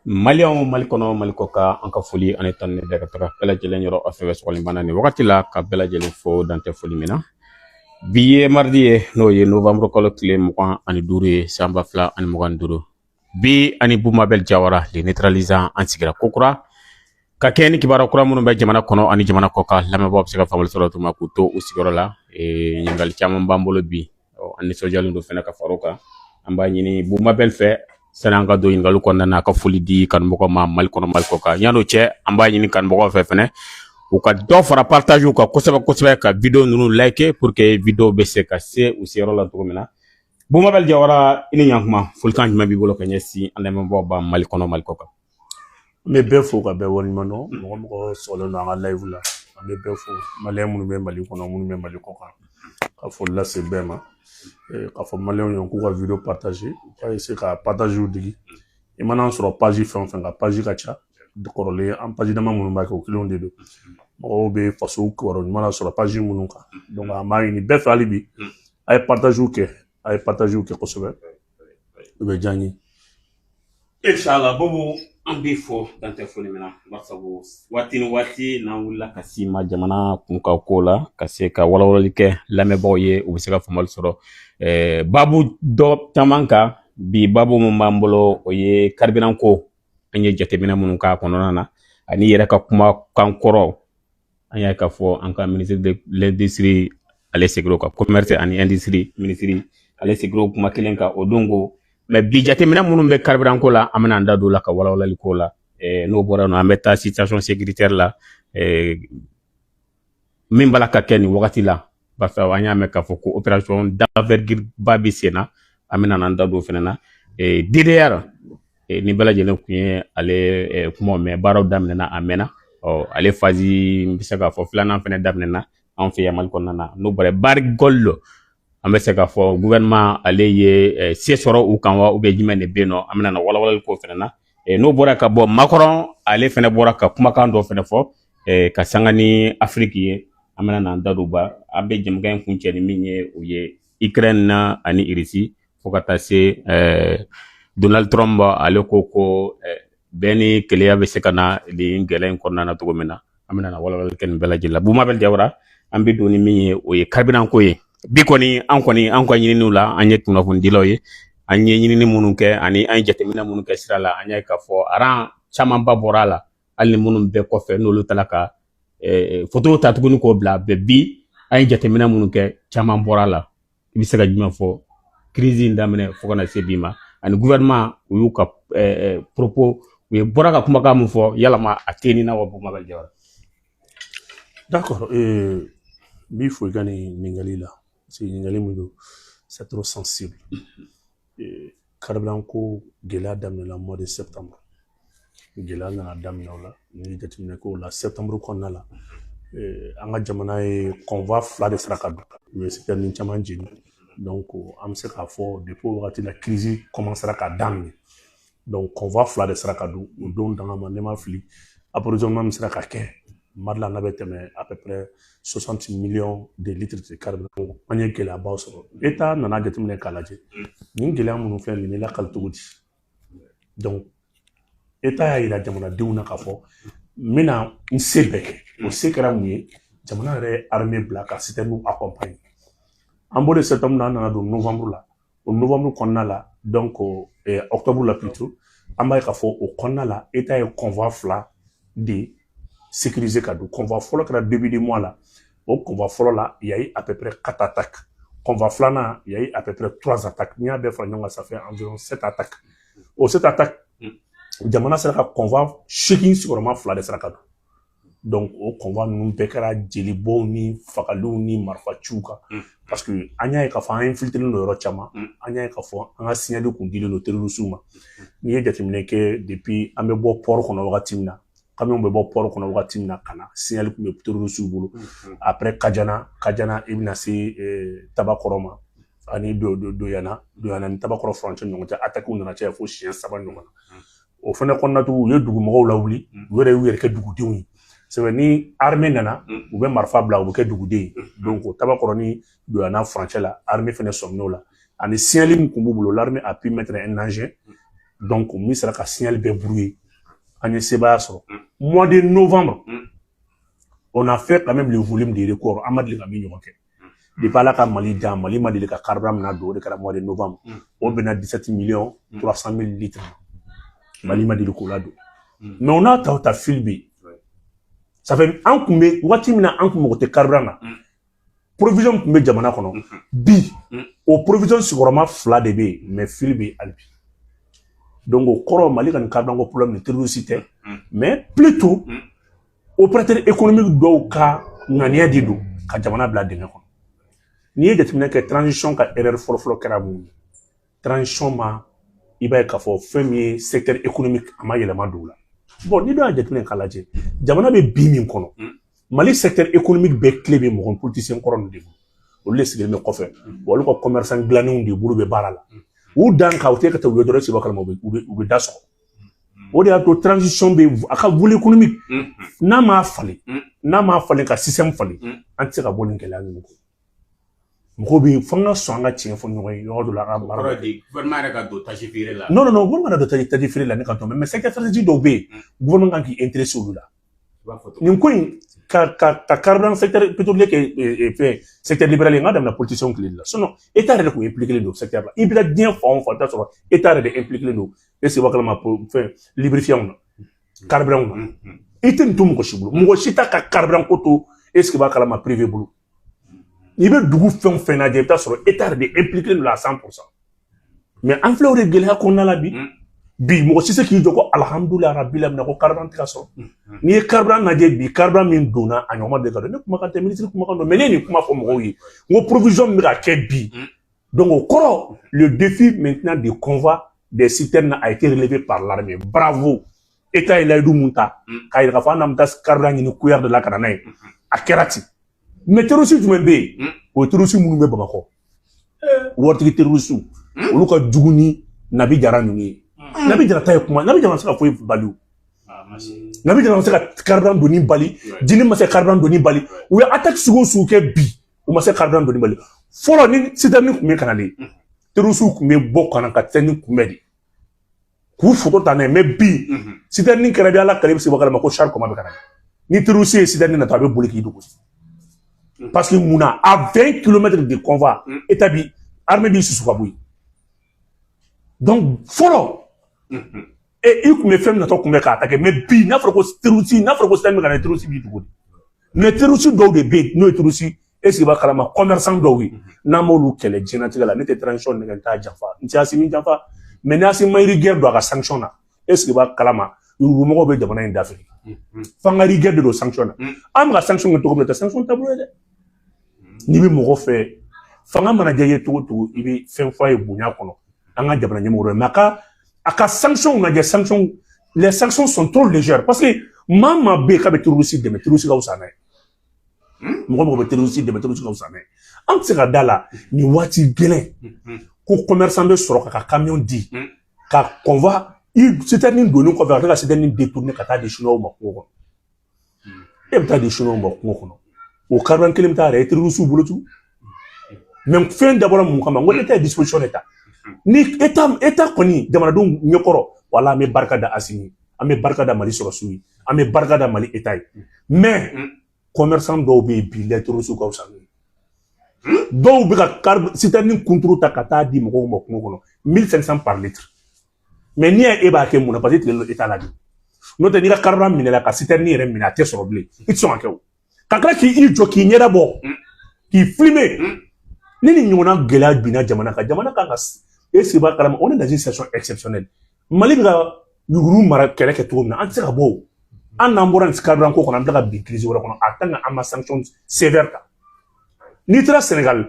Maliyɛnw Mali kɔnɔ, Mali kɔ kan, an ka foli ani tanuni bɛɛ ka taga bɛɛ lajɛlen yɔrɔ. Aw fɛ sɔgɔlimana nin wagati la, ka bɛɛ lajɛlen fo dantɛ foli min na. Bi ye mardi ye, n'o ye novembre kalo tile 25 ye, san 2025. Bi ani Bumabel Jawara, le neutralisant, an sigira kokura ka kɛ ni kibaruya kura minnu bɛ jamana kɔnɔ ani jamana kɔ kan. Lamɛnbaaw bɛ se ka faamuyali sɔrɔ tuma k'u to u sigiyɔrɔ la. Ɲininkali caman b'an bolo bi, an nisɔndiyalen don fɛnɛ ka far'o kan. An b'a ɲini Bumabel fɛ, sani an ka don ɲininkali kɔnɔna na, a ka foli di kanubagaw ma Mali kɔnɔ, Mali kɔ kan. Yan'o cɛ, an b'a ɲini kanubagaw fɛ fɛnɛ, u ka dɔ fara partage kan kosɛbɛ kosɛbɛ, ka vidéo ninnu like pour que vidéo bɛ se ka se u seyɔrɔ la cogo min na. Bumabel Jawara, i ni ɲankuma. Folikan jumɛn b'i bolo ka ɲɛsin an lamɛnbagaw ba Mali kɔnɔ, Mali kɔ kan? An bɛ bɛɛ fo ka bɛɛ waleɲuman dɔn. Mɔgɔ mɔgɔ sɔgɔlen don an ka live la, an bɛ bɛɛ fo. Maliyɛn minnu bɛ Mali kɔnɔ, minnu bɛ Mali kɔ kan, ka foli lase bɛɛ ma, k'a fɔ maliyɛnw ye k'u ka vidéo partager, u ka essayer ka partage digi. I mana an sɔrɔ page fɛn o fɛn kan, page ka ca kɔrɔlen, an page dama minnu b'a kɛ, o kelenw de don. Mɔgɔw bɛ faso kibaru ɲuman lasɔrɔ page minnu kan. Donc an b'a ɲini bɛɛ fɛ hali bi, a ye partage kɛ, a ye partage kɛ kosɛbɛ, o bɛ diya n ye. Inshallah. Bobo, an b'i fo dantɛ foli min na, barisabu waati ni waati n'an wulila ka s'i ma jamana kunkan ko la, ka se ka walawalali kɛ lamɛnbagaw ye, u bɛ se ka faamuyali sɔrɔ baabu dɔ caman kan. Bi baabu min b'an bolo, o ye carburant ko. An ye jateminɛ minnu k'a kɔnɔna na, ani yɛrɛ ka kumakan kɔrɔ, an y'a ye k'a fɔ an ka ministre de l'Industrie, ale seginna o kan, Commerce ani Industrie ministre, ale seginna o kuma kelen kan o don ko. Mais bi, jateminɛ minnu bɛ carburant ko la, an bɛna an da don o la ka walawalali k'o la. N'o bɔra yen nɔ, an bɛ taa situation sécuritaire la, min b'a la ka kɛ nin wagati la, barisa an y'a mɛn k'a fɔ ko opération d'envergure ba bɛ sen na. An bɛna an da don o fɛnɛ na. DDR ni bɛɛ lajɛlen tun ye ale kumaw mɛn, baaraw daminɛna a mɛnna. Ɔ, ale phase, n bɛ se k'a fɔ filanan fɛnɛ daminɛna anw fɛ yan Mali kɔnɔna na. N'o bɔra Barrick Gold, an bɛ se k'a fɔ gouvernement ale ye se sɔrɔ u kan wa, ou bien jumɛn de bɛ yen nɔ? An bɛna na walawalali k'o fɛnɛ na. N'o bɔra ka bɔ, Macron ale fɛnɛ bɔra ka kumakan dɔ fɛnɛ fɔ ka sanga ni Afiriki ye. An bɛna n'an da don ba. An bɛ jɛmukan in kuncɛ ni min ye, o ye Ukraine na ani Russie, fo ka taa se Donald Trump ale ko bɛn ni keleya bɛ se ka na nin gɛlɛya in kɔnɔna na cogo min na. An bɛna na walawalali kɛ nin bɛɛ lajɛlen la. Bumabel Jawara, an bɛ don ni min ye, o ye carburant ko ye. Bi kɔni, an kɔni, an ka ɲininiw la, an ye kunnafonidilaw ye, an ye ɲinini minnu kɛ ani an ye jateminɛ minnu kɛ sira la, an y'a ye k'a fɔ rang camanba bɔra a la, hali ni minnu bɛɛ kɔfɛ n'olu taara ka fotow ta tuguni k'o bila bɛɛ. Bi, an ye jateminɛ minnu kɛ, caman bɔra a la. I bɛ se ka jumɛn fɔ crise in daminɛ fo ka na se bi ma, ani gouvernement u y'u ka propos, u ye bɔra ka kumakan mun fɔ, yalama a tɛ nin na wa, Bumabel Jawara? D'accord, n b'i fo i ka nin ɲininkali la, parce que ɲininkali min don, c'est trop sensible. Carburant ko gɛlɛya daminɛna mois de septembre. Gɛlɛya nana daminɛ o la. N'i ye jateminɛ k'o la, septembre kɔnɔna la, an ka jamana ye convoi fila de sara ka don, u ye citerne caman jeni. Donc an bɛ se k'a fɔ depuis o wagati la, crise commencera ka daminɛ. Donc convoi fila de sera ka don o don danga ma. Ne ma fili, approvisionnement min sera ka kɛ Mali la, n'a bɛ tɛmɛ à peu près 60 millions de litres de carburant, an ye gɛlɛyabaw sɔrɔ. État nana jateminɛ k'a lajɛ, nin gɛlɛya minnu filɛ nin bɛ lakali cogo di? Donc État y'a yira jamanadenw na k'a fɔ n bɛna n se bɛɛ kɛ. O se kɛra mun ye? Jamana yɛrɛ ye armée bila ka citerne accompagner. An bɔlen septembre na, an nana don novembre la. O novembre kɔnɔna la, donc octobre la plutôt, an b'a ye k'a fɔ o kɔnɔna la, État ye convoi fila de sécuriser ka don. Convoi fɔlɔ kɛra début du mois la. O convoi fɔlɔ la, il y a eu à peu près quatre attaques. Convoi filanan, il y a eu à peu près trois attaques. N'i y'a bɛɛ fara ɲɔgɔn kan, ça fait environ sept attaques. O sept attaques, jamana sera ka convoi seegin sigiyɔrɔma fila de sera ka don. Donc o convoi ninnu bɛɛ kɛra jelibɔnw ni fagaliw ni marifaciw kan, parce que an y'a ye k'a fɔ an infiltré don yɔrɔ caman. An y'a ye k'a fɔ an ka signal kun dilen don terroristes ma. N'i ye jateminɛ kɛ, depuis an bɛ bɔ port kɔnɔ wagati min na, camion bɛ bɔ port kɔnɔ wagati min na ka na, signal kun bɛ terroristes bolo. Après Kajana, Kajana, i bɛna se Tabakɔrɔ ma ani Doyana, Doyana ni Tabakɔrɔ furancɛ ni ɲɔgɔn cɛ, attaques nana caya fo siɲɛ saba ɲɔgɔn na. O fɛnɛ kɔnɔna tugun, u ye dugumɔgɔw lawuli, u yɛrɛ y'u yɛrɛ kɛ dugudenw ye. C'est vrai, ni armée nana, u bɛ marifa bila, u bɛ kɛ duguden ye. Donc o Tabakɔrɔ ni Doyana furancɛ la, armée fɛnɛ sɔmin'o la ani signal min kun b'u bolo, l'armée a pu mettre un engin. Donc min sera ka signal bɛɛ brouiller, an ye sebaaya sɔrɔ. Mois de novembre, on a fait quand même le volume des records. An ma deli ka min ɲɔgɔn kɛ depuis Ala ka Mali dan, Mali ma deli ka carburant min na don, o de kɛra mois de novembre. O bɛnna 17 millions 300 000 litres ma. Mali ma deli k'o ladon. Mais on a ta o ta fil bɛ yen. Ça fait an kun bɛ waati min na, an kun mago tɛ carburant na, provision tun bɛ jamana kɔnɔ. Bi, o provision sigiyɔrɔma fila de bɛ yen, mais fil bɛ yen hali bi. Donc o kɔrɔ, Mali ka nin carburant ko problème ni terroriste tɛ, mais plutôt opérateur économique dɔw ka ŋaniya de don ka jamana bila dingɛ kɔnɔ. N'i ye jateminɛ kɛ, transition ka erreur fɔlɔfɔlɔ kɛra mun ye? Transition ma, i b'a ye k'a fɔ fɛn min ye secteur économique, a ma yɛlɛma don o la. Bon, n'i dun y'a jateminɛ k'a lajɛ, jamana bɛ bi min kɔnɔ, Mali secteur économique bɛɛ clé bɛ mɔgɔ politicien kɔrɔ ninnu de bolo. Olu de sigilen bɛ kɔfɛ wa, olu ka commerçant dilannenw de bolo bɛ baara la. U dan ka u tɛ ka taa u ye dɔrɔn, seba kalama, u bɛ da sɔgɔ. O de y'a to transition bɛ a ka volet économique, n'a m'a falen, n'a m'a falen ka système falen, an tɛ se ka bɔ nin gɛlɛya ninnu kɔnɔ. Mɔgɔw bɛ fo an ka sɔn an ka tiɲɛ fɔ ɲɔgɔn ye yɔrɔ dɔ la, an ka baara. Kɔrɔ di, gouvernement yɛrɛ ka don taji feere la? Non, non, non, gouvernement ka don taji feere la, ne ka dɔn, mais secteur stratégique dɔw bɛ yen, gouvernement kan k'i intéressé olu la. I b'a fɔ cogo? Nin ko in ka carburant secteur pétrolier kɛ fɛn secteur libéral ye, n ka daminɛ politicien tile de la. Sinon État yɛrɛ de kun impliqué don secteur la. I bɛ taa diɲɛ fan o fan, i bɛ taa sɔrɔ État yɛrɛ de impliqué don. Est ce que b'a kalama fɛn lubrifiant na, carburant na, i tɛ nin to mɔgɔ si bolo, mɔgɔ si t'a ka carburant ko to, est ce que b'a kalama, privé bolo. N'i bɛ dugu fɛn o fɛn lajɛ, i bɛ taa sɔrɔ État yɛrɛ de impliqué don à 100%. Mais an filɛ o de gɛlɛya kɔnɔna la bi. Bi, mɔgɔ si tɛ se k'i jɔ ko alhamdulilayi rabil alamin ko carburant tɛ ka sɔrɔ. N'i ye carburant lajɛ bi, carburant min donna, a ɲɔgɔn ma deli ka don. Ne kumakan tɛ, ministre kumakan don, mais ne ye nin kuma fɔ mɔgɔw ye, n ko provision min bɛ ka kɛ bi, donc o kɔrɔ, le défi maintenant du convoi des citernes a été relevé par l'armée. Bravo. État ye layidu mun ta k'a yira k'a fɔ an n'an bɛ taa carburant ɲini Kouillard de la ka na n'a ye, a kɛra ten. Mais terroriste jumɛn bɛ yen? O ye terroriste minnu bɛ Bamakɔ, waritigi terroriste. Olu ka jugu ni Nabi Jara ninnu ye. Nabi Jara ta ye kuma, Nabi Jara ma se ka foyi bali o. Nabi Jara ma se ka carburant donni bali, JNIM ma se ka carburant donni bali. U ye attaque sugu o sugu kɛ bi, u ma se carburant donni bali. Fɔlɔ, ni citerne tun bɛ ka na de, terroriste tun bɛ bɔ ka na ka citerne kunbɛn de k'u foto ta n'a ye. Mais bi, citerne kɛra bi, Ala kale bɛ se bɔ kalama ko char combat bɛ ka na. Ni terroriste ye citerne natɔ, a bɛ boli k'i dogo, parce que mun na, à 20 km de convoi, État bi armée b'i susu ka bɔ yen. Donc fɔlɔ, e i kun bɛ fɛn min natɔ kunbɛ k'a attaquer, mais bi, n'a fɔra ko terroriste, n'a fɔra ko citerne bɛ ka na, terroriste b'i dogo de. Mais terroriste dɔw de bɛ yen, n'o ye terroriste, est ce que i b'a kalama, commerçant dɔw ye, n'an m'olu kɛlɛ diɲɛlatigɛ la, ne tɛ transition nɛgɛ, n t'a janfa, n tɛ Asimi janfa, mais ni Asimi ma rigueur don a ka sanction na, est ce que i b'a kalama, yurugumɔgɔw bɛ jamana in dafiri. F'an ka rigueur de don sanction na. An bɛ ka sanction kɛ cogo min na, o tɛ sanction taabolo ye dɛ. N'i bɛ mɔgɔ fɛ, fanga mana diya i ye cogo o cogo, i bɛ fɛn fɔ a ye bonya kɔnɔ. An ka jamana ɲɛmɔgɔ dɔ, mais a ka sanction lajɛ, sanction, les sanctions sont trop légères, parce que maa maa bɛ yen k'a bɛ terroriste dɛmɛ, terroriste ka fisa n'a ye. Mɔgɔ mɔgɔ bɛ terroriste dɛmɛ, terroriste ka fisa n'a ye. An tɛ se ka da la nin waati gɛlɛn ko commerçant bɛ sɔrɔ ka camion di ka convoi i citerne donni kɔfɛ, ka tila ka citerne détourner ka taa di chinois ma kungo kɔnɔ. E bɛ taa di chinois ma kungo kɔnɔ, o carburant kelen bɛ taa yɛrɛ terroriste bolo tugun. Mais fɛn dabɔra mun kama? N ko État ye disposition de ta. Ni État kɔni jamanadenw ɲɛkɔrɔ, wala an bɛ barika da Asimi, an bɛ barika da Mali sɔrɔsiw ye, an bɛ barika da Mali État ye. Mais commerçant dɔw bɛ yen bi, les terroristes ka fisa n'u ye. Dɔw bɛ ka car citerne kunturu ta ka taa di mɔgɔw ma kungo kɔnɔ, 1500 par litre. Mais n'i y'a ye e b'a kɛ mun na? Parce que i tigɛlen don État la de. N'o tɛ, n'i ka carburant minɛ ka citerne yɛrɛ minɛ, a tɛ sɔrɔ bilen, i tɛ sɔn ka kɛ o. Ka tila k'i jɔ k'i ɲɛda bɔ k'i filmer. Ni nin ɲɔgɔnna gɛlɛya binna jamana kan, jamana kan ka e sigi b'a kalama, on est dans une situation exceptionnelle. Mali bɛ ka yurugu mara kɛlɛ kɛ cogo min na, an tɛ se ka bɔ o. An n'an bɔra nin carburant ko kɔnɔ, an bɛ tila ka bin crise wɛrɛ kɔnɔ en tant que an ma sanction sévère ta. N'i taara Sénégal,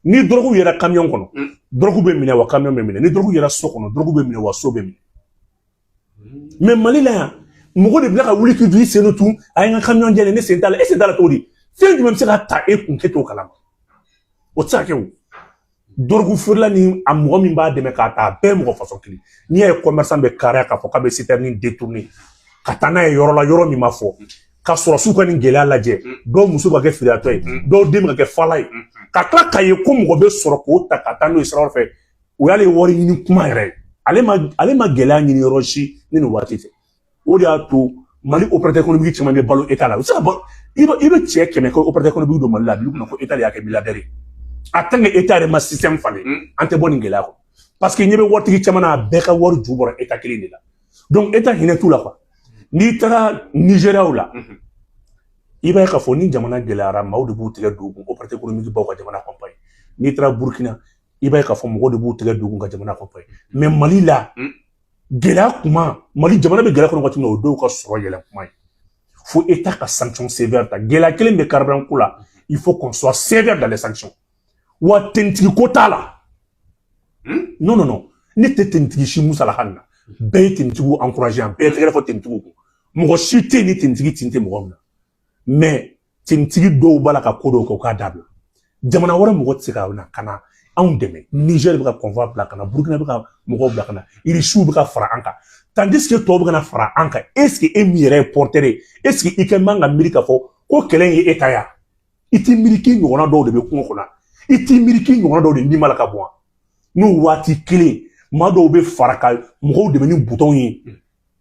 ni drogue yɛrɛ camion kɔnɔ, drogue bɛ minɛ wa, camion bɛ minɛ. Ni drogue yɛrɛ so kɔnɔ, drogue bɛ minɛ wa, so bɛ minɛ. Mais Mali la yan, mɔgɔ de bɛ ka wuli k'i jɔ i sen tun, a ye n ka camion jɛ, ne sen t'a la. E sen t'a la cogo di? Fɛn jumɛn bɛ se ka ta e kun k'e t'o kalama? O tɛ se ka kɛ o. Drogue feerela ni a mɔgɔ min b'a dɛmɛ k'a ta, a bɛɛ mɔgɔ façon kelen. N'i y'a ye commerçant bɛ kariya k'a fɔ k'a bɛ citerne détourner ka taa n'a ye yɔrɔ la, yɔrɔ min ma fɔ, ka sɔrɔsiw ka nin gɛlɛya lajɛ, dɔw muso bɛ ka kɛ feereatɔ ye, dɔw den bɛ ka kɛ fala ye, ka tila k'a ye ko mɔgɔ bɛ sɔrɔ k'o ta ka taa n'o ye sira wɛrɛ fɛ, o y'ale wari ɲini kuma yɛrɛ ye. Ale ma gɛlɛya ɲini yɔrɔ si ni nin waati tɛ. O de y'a to Mali opérateur économique caman bɛ balo État la. U tɛ se ka balo. I bɛ cɛ 100 kɛ opérateur économique don Mali la, a b'i kunna ko État de y'a kɛ milliardaire ye. En tant que État yɛrɛ ma système falen, an tɛ bɔ nin gɛlɛya kɔnɔ. Parce que ɲɛ bɛ waritigi caman na, a bɛɛ ka wari ju bɔra État kelen de la. Donc État hinɛ t'u la quoi. N'i taara Nigéria la, i b'a ye k'a fɔ ni jamana gɛlɛyara, maaw de b'u tigɛ don u kun, opérateur économique baw ka jamana accompagner. N'i taara Burkina, i b'a ye k'a fɔ mɔgɔw de b'u tigɛ don u kun ka jamana accompagner. Mais Mali la, gɛlɛya kuma, Mali jamana bɛ gɛlɛya kɔnɔ waati min na, o dɔw ka sɔrɔ yɛlɛn kuma ye. Fo État ka sanction sévère ta. Gɛlɛya kelen bɛ carburant ko la, il faut qu'on soit sévère dans les sanctions. Wa tenitigi ko t'a la. Non, non, non, ne tɛ tenitigi si musala hali na. Bɛɛ ye tenitigiw encouragé yan, bɛɛ ye tɛgɛrɛ fɔ tenitigiw kun. Mɔgɔ si tɛ yen ni tenitigi tin tɛ mɔgɔ min na. Mais tenitigi dɔw b'a la ka ko dɔw kɛ, u k'a dabila. Jamana wɛrɛ mɔgɔ tɛ se ka na ka na anw dɛmɛ. Niger bɛ ka convoi bila ka na, Burkina bɛ ka mɔgɔw bila ka na, Irisiw bɛ ka fara an kan. Tandis que tɔw bɛ ka na fara an kan, est ce que e min yɛrɛ ye porteur ye, est ce que i kɛ man ka miiri k'a fɔ ko kɛlɛ in ye e ta ye? I t'i miiri k'i ɲɔgɔnna dɔw de bɛ kungo kɔnɔ? I t'i miiri k'i ɲɔgɔnna dɔw de ni ma la ka bɔ wa? N'o waati kelen, maa dɔw bɛ fara ka mɔgɔw dɛmɛ ni butɔn ye,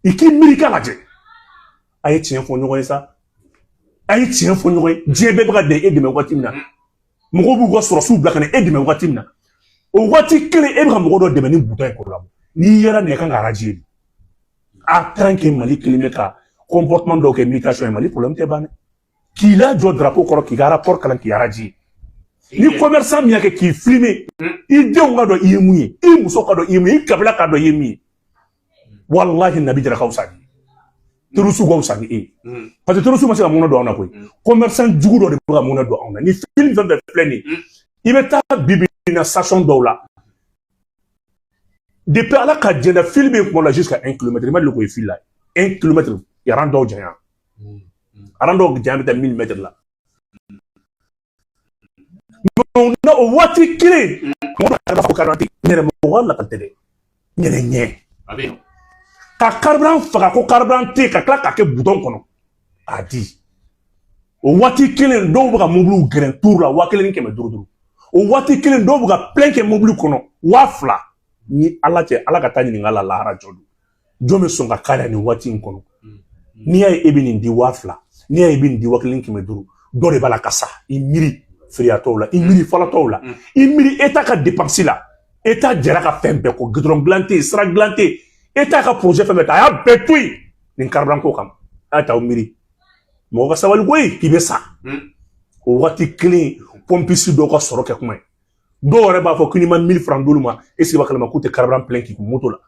i k'i miiri k'a lajɛ. A ye tiɲɛ fɔ ɲɔgɔn ye sa, a ye tiɲɛ fɔ ɲɔgɔn ye. Diɲɛ bɛɛ bɛ ka e dɛmɛ waati min na, mɔgɔw b'u ka sɔrɔsiw bila ka na e dɛmɛ waati min na, o waati kelen e bɛ ka mɔgɔ dɔ dɛmɛ ni butɔn ye k'o labɔ. N'i yɛrɛ nin, i kan ka araji de. A tant que Mali kelen bɛ ka comportement dɔw kɛ mutation ye, Mali problème tɛ ban dɛ. K'i lajɔ drapeau kɔrɔ, k'i ka rapport kalan, k'i araji ni commerçant min y'a kɛ k'i filmer, i denw ka dɔn i ye mun ye, i muso ka dɔn i ye mun ye, i kabila ka dɔn i ye min ye. Walahi, Nabi Jara ka fisa ni ye, terroriste ka fisa ni e ye, parce que terroriste ma se ka mun don anw na koyi. Commerçant jugu dɔ de bɛ ka mun don anw na. Ni file fɛn fɛn filɛ nin ye, i bɛ taa bi bi in na station dɔw la, depuis Ala ka diɲɛ da, file bɛ yen kuma la jusqu'à 1 kilomètre. I ma deli k'o ye file la, 1 kilomètre. Rang dɔw janya, rang dɔw janya bɛ taa 1000 mètres la. Mais o waati kelen, mɔgɔ dɔw yɛrɛ b'a fɔ carburant tɛ yen. N yɛrɛ mɔgɔ lakali tɛ dɛ, n yɛrɛ ɲɛ ka carburant faga ko carburant tɛ yen, ka tila k'a kɛ bidon kɔnɔ k'a di. O waati kelen, dɔw bɛ ka mobiliw gɛrɛn tour la 1500 duuru. O waati kelen, dɔw bɛ ka plein kɛ mobili kɔnɔ 2000. Ni Ala cɛ, Ala ka taa ɲininka la lahara jɔ don. Jɔn bɛ sɔn ka kariya nin waati in kɔnɔ? N'i y'a ye e bɛ nin di 2000, n'i y'a ye i bɛ nin di 1500, dɔ de b'a la ka sa. I miiri feereyatɔw la, i miiri falatɔw la, i miiri État ka dépense la. État jɛra ka fɛn bɛɛ kɔ, goudron dilan tɛ yen, sira dilan tɛ yen. État ka projet fɛn fɛn ta, a y'a bɛɛ to yen nin carburant ko kama. A y'a ta aw miiri, mɔgɔ ka sabali koyi, k'i bɛ sa. O waati kelen, pompiste dɔw ka sɔrɔ kɛ kuma ye, dɔw yɛrɛ b'a fɔ ko n'i ma 1000 francs d'olu ma, est ce que b'a kalama k'u tɛ carburant plein k'i kun moto la?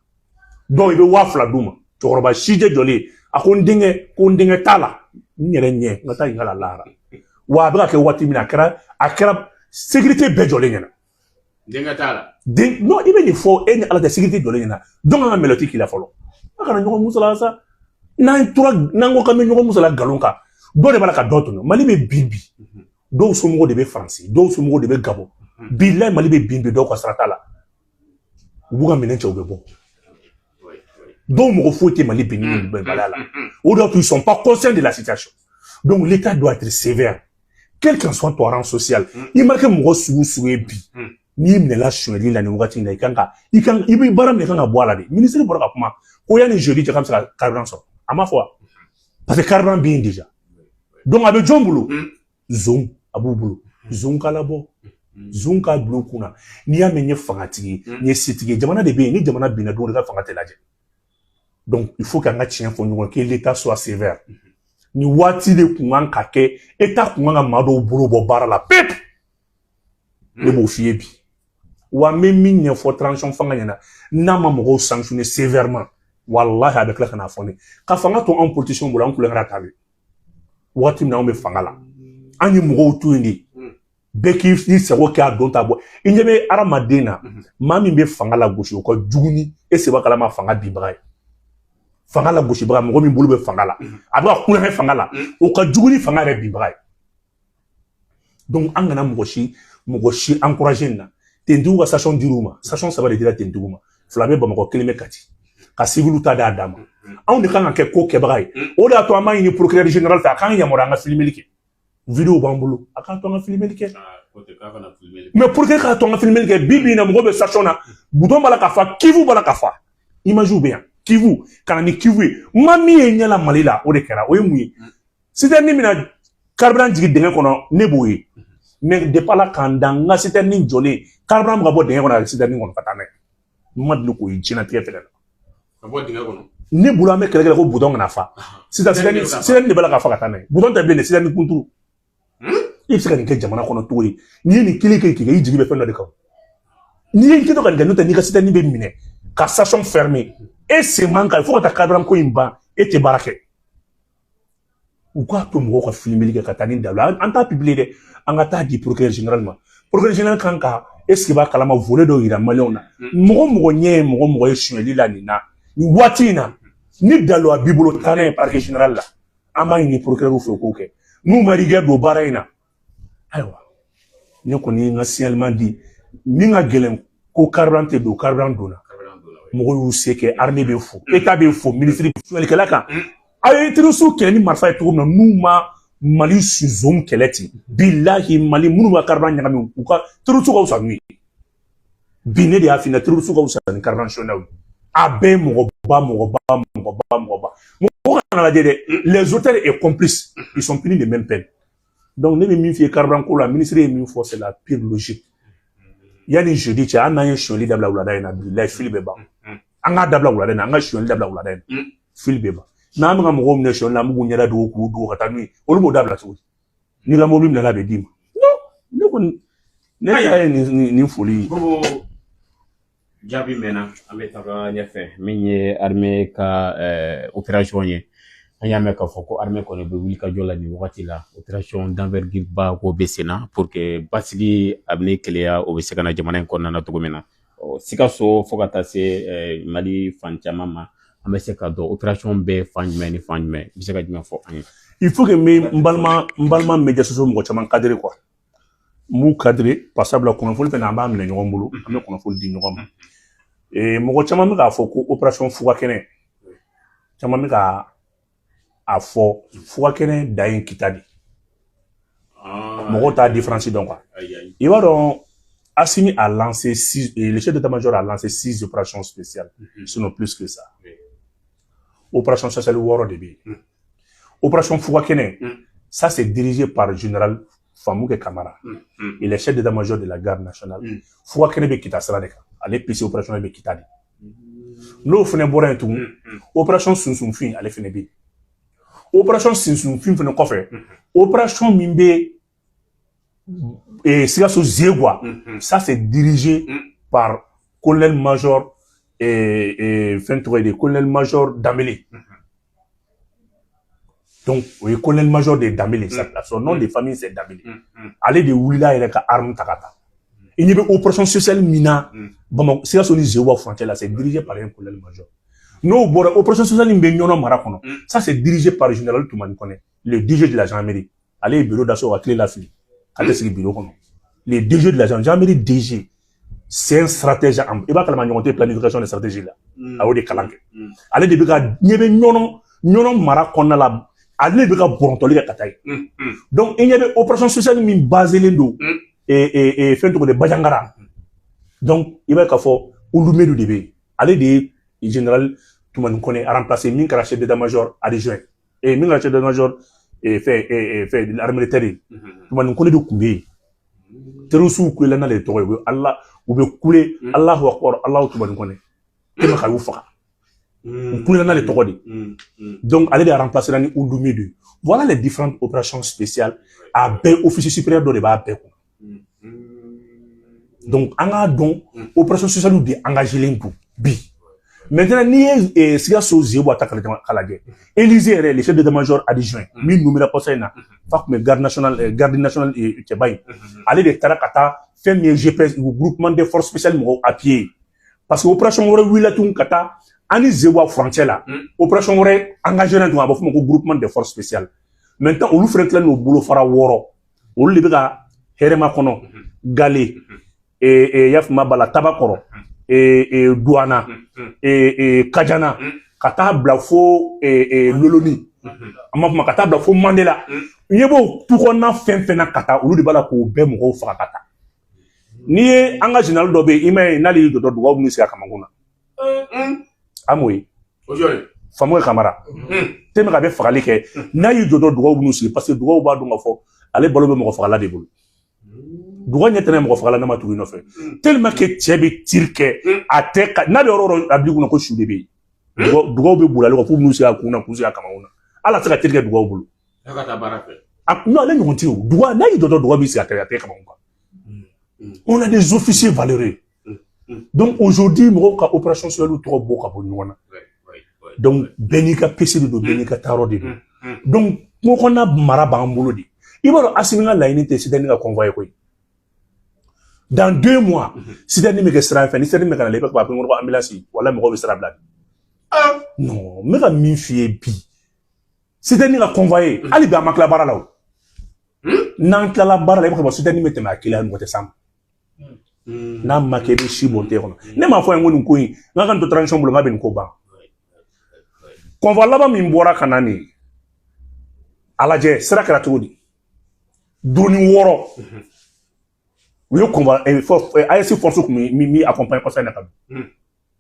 Dɔw i bɛ 2000 d'u ma. Cɛkɔrɔba sijɛ jɔlen a ko n denkɛ, ko n denkɛ t'a la, n yɛrɛ ɲɛ n ka taa ɲininka la lahara. Wa a bɛ ka kɛ waati min na, a kɛra sécurité bɛɛ jɔlen ɲɛna. Denkɛ t'a la. Den non, i bɛ nin fɔ e ni Ala tɛ, sécurité jɔlen ɲɛna. Jɔn kan ka mɛlɛti k'i la fɔlɔ? A kana ɲɔgɔn musala sa. N'an tora n'an ko k'an bɛ ɲɔgɔn musala nkalon kan, dɔ de b'a la ka dɔ tɔɲɔ. Mali bɛ bin bi, dɔw somɔgɔw de bɛ Faransi, dɔw somɔgɔw de bɛ Gabon. Bilayi, Mali bɛ bin bi, dɔw ka sara t'a la, u b'u ka minɛn cɛ, u bɛ bɔ. Dɔw mɔgɔ foyi tɛ Mali binni ni bɛnbaliya la. O de y'a to ils sont pas conscients de la situation. Donc l'État doit être sévère, quel qu'en soit ton rang social. I ma kɛ mɔgɔ sugu sugu ye bi, n'i minɛla sonyɛli la nin wagati in na, i kan ka i kan i bɛ baara min, i kan ka bɔ a la de. Ministre bɔra ka kuma ko yanni jeudi cɛ k'an bɛ se ka carburant sɔrɔ. A ma fɔ wa? Parce que carburant bɛ yen déjà. Donc a bɛ jɔn bolo? Zon a b'u bolo, zon k'a labɔ, zon k'a bila u kunna. N'i y'a mɛn n ye fangatigi ye, n ye setigi ye, jamana de bɛ yen. Ni jamana binna don, i ka fanga tɛ lajɛ. Donc il faut k'an ka tiɲɛ fɔ ɲɔgɔn ye, que l'État soit sévère. Nin waati de kun kan ka kɛ, État kun kan ka maa dɔw bolo bɔ baara la pewu. Ne b'o f'i ye bi. Wa n bɛ min ɲɛfɔ transition fanga ɲɛna, n'a ma mɔgɔw sanctionner sévèrement, walahi, a bɛ tila ka n'a fɔ ne ka fanga to anw politiciens bolo, an kulonkɛ ta bɛ waati min na, anw bɛ fanga la, an ye mɔgɔw to yen de, bɛɛ k'i sago kɛ a don ta bɔ. I ɲɛ bɛ hadamaden na, maa min bɛ fanga la gosi, o ka jugu ni e seba kalama fanga binbaga ye. Fanga la gosibaga, mɔgɔ min bolo bɛ fanga la, a bɛ ka kulonkɛ fanga la, o ka jugu ni fanga yɛrɛ binbaga ye. Donc an kana mɔgɔ si encourager nin na. Tentigiw ka station dir'u ma, station saba de dira tentigiw ma, fila bɛ Bamakɔ, kelen bɛ Kati, ka civil ta d'a dan ma. Anw de kan ka kɛ ko kɛbaga ye. O de y'a to an b'a ɲini procureur général fɛ, a k'an yamaruya an ka filmeli kɛ. Vidéo b'an bolo, a k'a to an ka filmeli kɛ. Mais procureur k'a to an ka filmeli kɛ. Bi bi in na, mɔgɔ bɛ station na, bidon b'a la ka fa, cuve b'a la ka fa. Image bɛ yan. Kivu, ka na ni Kivu ye. N ma min ye ɲɛ la Mali la, o de kɛra. O ye mun ye? Citerne bɛna carburant jigin dingɛ kɔnɔ, ne b'o ye. Mais depuis Ala k'an dan, n ka citerne jɔlen, carburant bɛ ka bɔ dingɛ kɔnɔ ka kɛ citerne kɔnɔ ka taa n'a ye. N ma deli k'o ye diɲɛlatigɛ fɛnɛ la. Ka bɔ dingɛ kɔnɔ. Ne bolo, an bɛ kɛlɛ kɛ ko bidon kana fa. Sisan citerne de b'a la ka fa ka taa n'a ye. Bidon tɛ bilen dɛ, citerne kunturu. I bɛ se ka nin kɛ jamana kɔnɔ cogo di? N'i ye nin kelen kɛ k'i kɛ, i jigi bɛ fɛn dɔ de kan. N'i ye kɛ ka nin kɛ, n'o tɛ n'i ka citerne bɛ minɛ ka station fermer, e sen man kan fo ka taa carburant ko in ban, e tɛ baara kɛ. U k'a to mɔgɔw ka filmeli kɛ ka taa ni dalu, an t'a publier dɛ, an ka taa di procureur général ma. Procureur général kan ka, est ce que b'a kalama, volet dɔ yira maliyɛnw na. Mɔgɔ mɔgɔ ɲɛ ye mɔgɔ mɔgɔ ye sonyɛli la nin na, nin waati in na, ni daluya b'i bolo, taa n'a ye parquet général la. An b'a ɲini procureur fɛ k'o kɛ. N'u ma rigueur don baara in na, ayiwa, ne kɔni ye n ka signalement di. Min ka gɛlɛn ko carburant tɛ don, carburant donna, mɔgɔw y'u se kɛ, armée bɛ fo, état bɛ fo, ministre sonyɛlikɛla kan. Aw ye terroriste kɛlɛ ni marifa ye cogo min na, n'u ma Mali zone kɛlɛ ten, bilahi, Mali minnu b'a carburant ɲagami, u ka terroriste ka fisa n'u ye bi. Ne de y'a f'i ɲɛna, terroriste ka fisa ni carburant sonyɛlaw ye. A bɛɛ ye mɔgɔba, mɔgɔba, mɔgɔba, mɔgɔba. Mɔgɔ kana lajɛ dɛ, les auteurs et complices, ils sont punis de même peine. Donc ne bɛ min f'i ye carburant ko la, ministre ye min fɔ, c'est la pire logique. Yanni jeudi cɛ, hali n'an ye sonyɛli dabila wulada in na, bilahi, fili bɛ ban. An k'a dabila wulada in na, an ka sonyɛli dabila wulada in na, fili bɛ ban. N'an bɛ ka mɔgɔw minɛ sonyɛli la, an b'u ɲɛda dogo k'u dogo ka taa n'u ye, olu b'o dabila cogo di? N'i ka mobili minɛ, a bɛ d'i ma. Non, ne kɔni, ne ta ye nin foli ye. Jaabi mɛnna, an bɛ taga ɲɛfɛ. Min ye armée ka opération ye, an y'a mɛn k'a fɔ ko armée kɔni bɛ wuli ka jɔ la nin wagati la. Opération d'envergure ba ko bɛ sen na pour que basigi ani keleya o bɛ se ka na jamana in kɔnɔna na cogo min na. Sikaso fo ka taa se Mali fan caman ma, an bɛ se ka dɔn opération bɛ fan jumɛn ni fan jumɛn? I bɛ se ka jumɛn fɔ an ye? Il faut que n bɛ n balima média sociaux mɔgɔ caman cadrer quoi. N b'u cadrer par sabula kunnafoni fɛnɛ, an b'a minɛ ɲɔgɔn bolo, an bɛ kunnafoni di ɲɔgɔn ma. Mɔgɔ caman bɛ k'a fɔ ko opération Fugakɛnɛ, caman bɛ ka a fɔ Fugakɛnɛ dan ye Kita de. Mɔgɔw t'a différence dɔn quoi. I b'a dɔn, Assimi a lancé six, le chef d'état-major a lancé six opérations spéciales, sinon plus que ça. Opération spéciale wɔɔrɔ de bɛ yen. Opération Fugakɛnɛ, ça c'est dirigé par général Famouké Kamara. Il est chef d'état-major de la garde nationale. Fugakɛnɛ bɛ Kita sira de kan. Ale PC opérationnel bɛ Kita de. N'o fɛnɛ bɔra yen tugun, opération Sunsunfin, ale fɛnɛ bɛ yen. Opération Sunsunfin fɛnɛ kɔfɛ, opération min bɛ Sikaso Zegwa, ça c'est dirigé par colonel major fɛn tɔgɔ ye di, colonel major Dambélé. Donc o ye colonel major de Dambélé, son nom de famille c'est Dambélé. Ale de wulila yɛrɛ ka arme ta ka taa. I ɲɛ bɛ opération spéciale min na Bamakɔ, Sikaso ni Zegwa frontière la, c'est dirigé par un colonel major. N'o bɔra, opération spéciale min bɛ Ɲɔnɔ mara kɔnɔ, ça c'est dirigé par général Toumani Kɔnɛ, le DG de la gendarmerie. Ale ye bureau da so ka tile lafili ka tɛ sigi bureau kɔnɔ. Le DG de la gendarmerie, DG, c'est un stratège. I b'a kalama, ɲɔgɔn tɛ planification de stratégie la, a y'o de kalan kɛ. Ale de bɛ ka ɲɛ bɛ Ɲɔnɔ mara kɔnɔna la, ale de bɛ ka bɔrɔntɔli kɛ ka taa yen. Donc i ɲɛ bɛ opération spéciale min baselen don fɛn tɔgɔ de Bajangara. Donc i b'a ye k'a fɔ Ulumedu de bɛ yen, ale de ye général Toumani Kɔnɛ remplacé, min kɛra chef d'état-major adjoint et min kɛra chef d'état-major fɛn l'armée de terre ye. Toumani Kɔnɛ de tun bɛ yen. Terroriste kulela n'ale tɔgɔ ye, u bɛ Ala, u bɛ kule Alahu akbar, Alahu Toumani Kɔnɛ kɛmɛ ka y'u faga, u kulela n'ale tɔgɔ de. Donc ale de a remplacé ni Ulumedu ye. Voilà les différentes opérations spéciales. A bɛɛ officier supérieur dɔ de b'a bɛɛ kun. Donc an k'a dɔn, opération spéciale de engagé len don bi. Maintenant, n'i ye Sikaso Zegwa ta k'a lajɛ, Élysée yɛrɛ, le chef d'état-major adjoint min nommé kɔsa in na, fa tun bɛ garde nationale, garde nationale cɛba in, ale de taara ka taa fɛn min ye GPS, groupement des forces spéciales mɔgɔw appuyer, parce que opération wɛrɛ wulila tun ka taa an ni Zegwa frontière la. Opération wɛrɛ engagé tun, a bɛ f'o ma ko groupement des forces spéciales. Maintenant olu fɛnɛ tilalen don bolofara 6, olu de bɛ ka hɛrɛma kɔnɔ, Gale, yafama bala, Tabakɔrɔ, Duwana, Kajana, ka taa bila fo Loloni, an b'a fɔ ma ka taa bila fo Mandela. N ɲɛ b'o tu kɔnɔna fɛn fɛn na ka taa, olu de b'a la k'o bɛɛ mɔgɔw faga ka taa. N'i ye an ka général dɔ bɛ yen, i m'a ye n'ale y'i jɔ dugawu min sigi a kamankun na. An m'o ye. Famori Kamara tellement a bɛ fagali kɛ, n'a y'i jɔ dɔrɔn, dugawu b'u sigi, parce que dugawu b'a dɔn k'a fɔ ale balo bɛ mɔgɔ fagala de bolo. Dugawu ɲɛ tɛnɛ mɔgɔ fagala n'a ma tugu i nɔfɛ, tellement que cɛ bɛ tir kɛ, a tɛ ka n'a bɛ yɔrɔ o yɔrɔ, a bil'i kunna ko su de bɛ yen. Dugawu bɛ boli ale kɔ f'u b'u sigi a kun na, k'u sigi a kamakun na. Hali a tɛ se ka tir kɛ dugawu bolo. Non, ale ɲɔgɔn tɛ o. Dugawu, n'a y'i jɔ dɔrɔn, dugawu b'i sigi a kɛrɛ, a tɛ kamakun kan. On a des officiers valeureux. Donc aujourd'hui, mɔgɔw ka opération spéciale tɔgɔ bɔ ka bɔ ɲɔgɔn na. Donc bɛɛ n'i ka pese de don, bɛɛ n'i ka taayɔrɔ de don. Donc kungo kɔnɔna mara b'an bolo de. I b'a dɔn, Asimi ka laɲini tɛ citerne ka convoi ye koyi. Dans 2 mois, citerne bɛ kɛ sira fɛ. Ni citerne bɛ ka na, i bɛ k'a fɔ ko ambulance, wala mɔgɔw bɛ sira bila. Non, n bɛ ka min f'i ye bi, citerne ka convoi ye, hali bi an ma tila baara la o. N'an tilala baara la, i b'a fɔ citerne bɛ tɛmɛ a kelen, mɔgɔ tɛ s'a ma. N'a ma kɛ, i bɛ si bɔn te kɔnɔ. Ne m'a fɔ n ko nin ko in, n ka nin to transition bolo, n k'a bɛ nin ko ban. Convoi laban min bɔra ka na nin ye, a lajɛ sira kɛra cogo di? Doni 6 u ye convoi AES force kun bɛ min accompagner kɔsa in na ka don.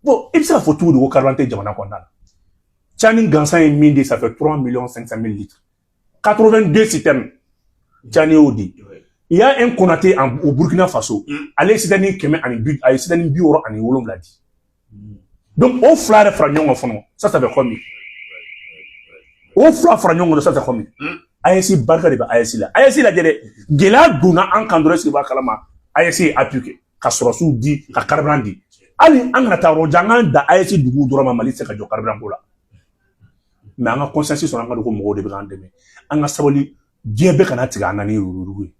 Bon, i bɛ se ka fɔ cogo di ko carburant tɛ jamana kɔnɔna la? Tiani gansan ye min di, ça fait 3 millions 500 mille litres, 82 citernes, Tiani y'o di. Il y a un Konaté au Burkina Faso, ale ye citerne kɛmɛ ani bi, a ye citerne 67 di. Donc o fila yɛrɛ fara ɲɔgɔn kan fɔlɔ, ça ça fait combien? O fila fara ɲɔgɔn kan, ça fait combien? AES barika de bɛ AES la. AES lajɛ dɛ, gɛlɛya donna an kan dɔrɔn, est-ce que b'a kalama? AES ye appui kɛ ka sɔrɔsiw di, ka carburant di. Hali an kana taa yɔrɔ jan, an k'an da AES duguw dɔrɔn ma, Mali tɛ se ka jɔ carburant ko la. Mais an ka conscience sɔrɔ, an ka dɔn ko mɔgɔw de bɛ k'an dɛmɛ. An ka sabali, diɲɛ bɛɛ kana tigɛ an na ni yuruguyurugu ye.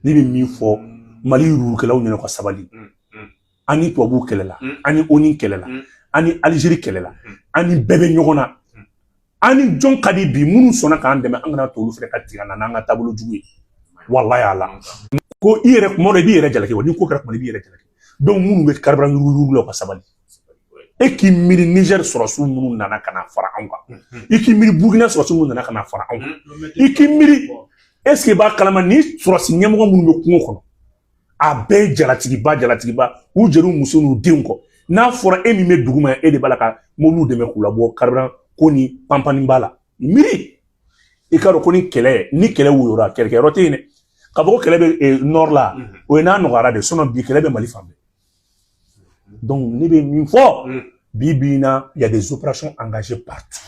Ne bɛ min fɔ Mali yurugukɛlaw ɲɛna, ka sabali. An ni tubabuw kɛlɛla, an ni ONU kɛlɛla, an ni Algérie kɛlɛla, an ni bɛɛ bɛ ɲɔgɔn na. An ni jɔn ka di bi? Minnu sɔnna k'an dɛmɛ, an kana to olu fana ka tigɛ an na n'an ka taabolo jugu ye. Walayi, ala ko i yɛrɛ, kuma dɔ i b'i yɛrɛ jalaki wa, ni ko kɛra kuma i b'i yɛrɛ jalaki. Donc minnu bɛ carburant yuruguyurugu la, u ka sabali. E k'i miiri Niger sɔrɔsiw minnu nana ka na fara anw kan, i k'i miiri Burkina sɔrɔsiw minnu nana ka na fara anw kan, i k'i miiri, est ce que i b'a kalama ni sɔrɔsi ɲɛmɔgɔ minnu bɛ kungo kɔnɔ, a bɛɛ ye jalatigiba jalatigiba, u jɛr'u muso n'u denw kɔ. N'a fɔra e min bɛ dugu ma, e de b'a la ka mobiliw dɛmɛ k'u labɔ carburant ko ni panpani b'a la. Miiri, i k'a dɔn ko ni kɛlɛ, ni kɛlɛ woyora, kɛlɛkɛyɔrɔ tɛ yen dɛ. K'a fɔ ko kɛlɛ bɛ nord la, o ye n'a nɔgɔyara de. Sinon bi kɛlɛ bɛ Mali fan bɛɛ. Donc ne bɛ min fɔ bi bi in na, il y a des opérations engagées partout.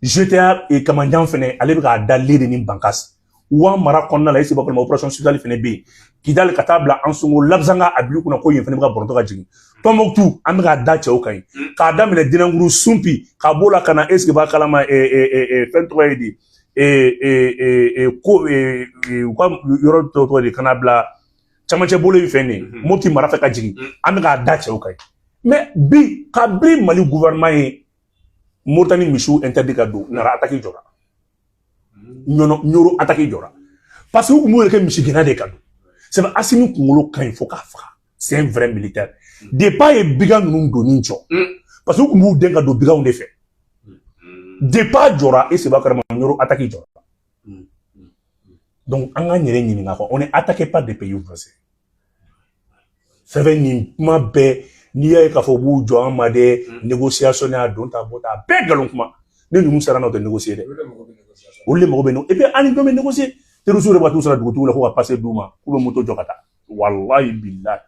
GTA et Kamanjan fɛnɛ, ale bɛ k'a da le de ni Bankas wa mara kɔnɔna la. E seba kɔnɔ, opération spéciale fɛnɛ bɛ yen Kidali ka taa bila Ansongo, Labzanga, a bil'i kunna ko yen fɛnɛ bɛ ka bɔrɔntɔ ka jigin Tɔnbɔkutu. An bɛ k'a da cɛw kan yen, k'a daminɛ Dinankuru, Sunpi, ka b'o la ka na, est ce que b'a kalama, fɛn tɔgɔ ye di, ko u ka yɔrɔ tɔgɔ de, ka na bila camancɛ bolo in fɛn nin Mopti mara fɛ ka jigin. An bɛ k'a da cɛw kan yen. Mais bi, kabini Mali gouvernement ye Moritani misiw interdit ka don, Nara attaque jɔra, Ɲɔnɔ Ɲoro attaque jɔra, parce que u tun b'o kɛ misigɛnna de ka don. C'est vrai, Asimi kunkolo ka ɲi fo k'a faga, c'est un vrai militaire. Depuis a ye bigan ninnu donni jɔ, parce que u tun b'u den ka don biganw de fɛ. Depuis a jɔra, e seba karama, Ɲoro attaque jɔra. Donc an k'an yɛrɛ ɲininka quoi, on est attaqué par des pays voisins. C'est vrai, nin kuma bɛɛ, n'i y'a ye k'a fɔ u b'u jɔ an ma dɛ, négociation y'a don ta bɔ ta, a bɛɛ nkalon kuma. Ne ninnu sera n'aw tɛ négocier dɛ, olu de mago bɛ. Et puis an ni jɔn bɛ négocier? Terroristes de b'a t'u sara dugutigiw la ko ka passe d'u ma, k'u bɛ moto jɔ ka taa. Walayi bilayi,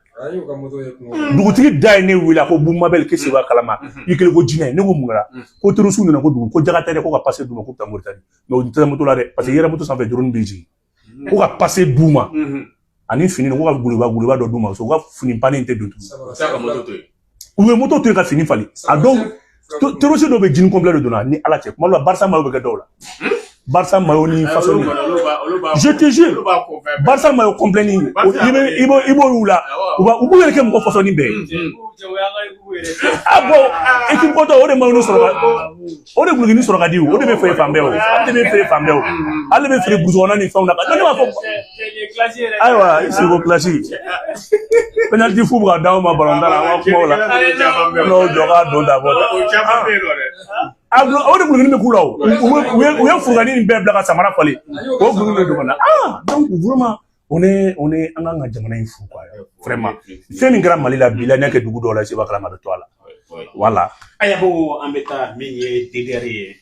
dugutigi da ye ne wele, a ko Bumabel, k'e b'a kalama, i kelen ko jinɛ. Ne ko mun kɛra? Ko terroristes nana ko dugu ko jaga tɛ dɛ, ko ka passe d'u ma, k'u bɛ taa Moritani. Mais u tɛ moto la dɛ, parce que i yɛrɛ moto sanfɛ drone b'i jigin. Ko ka passe d'u ma ani fini, ko ka guloba guloba dɔ d'u ma, u ka fini pannen tɛ don tugun. U ye moto to yen ka fini falen. A dɔw, terroriste dɔw bɛ jean complet de donna ni Ala cɛ. Kuma dɔ la, Barça maillot bɛ kɛ dɔw la, Barça maillot ni façon, je te jure, Barça maillot complet ni i b'o y'u la, u b'u yɛrɛ kɛ mɔgɔ façon bɛɛ ye. Ah bon, équipe kɔtɔ, o de maillot sɔrɔ ka, o de gulokini sɔrɔ ka di, o de bɛ feere fan bɛɛ, o ale de bɛ feere fan bɛɛ, o ale bɛ feere brousse kɔnɔna ni fɛnw na. Ne b'a fɔ, ayiwa, i sigi ko classe penalty fu bɛ ka d'aw ma ballon la, an ka kumaw la, n'o jɔ k'a don ta bɔ ta. O de gulokini bɛ k'u la, o u ye furukani nin bɛɛ bila ka samara falen, o gulokini de don ka na. Ah, donc vraiment, on est an kan ka jamana in fo quoi. Vraiment, fɛn min kɛra Mali la bi la, n'a kɛ dugu dɔw la, seba kalama, a bɛ to a la. Voilà. Aya ko an bɛ taa min ye DDR ye,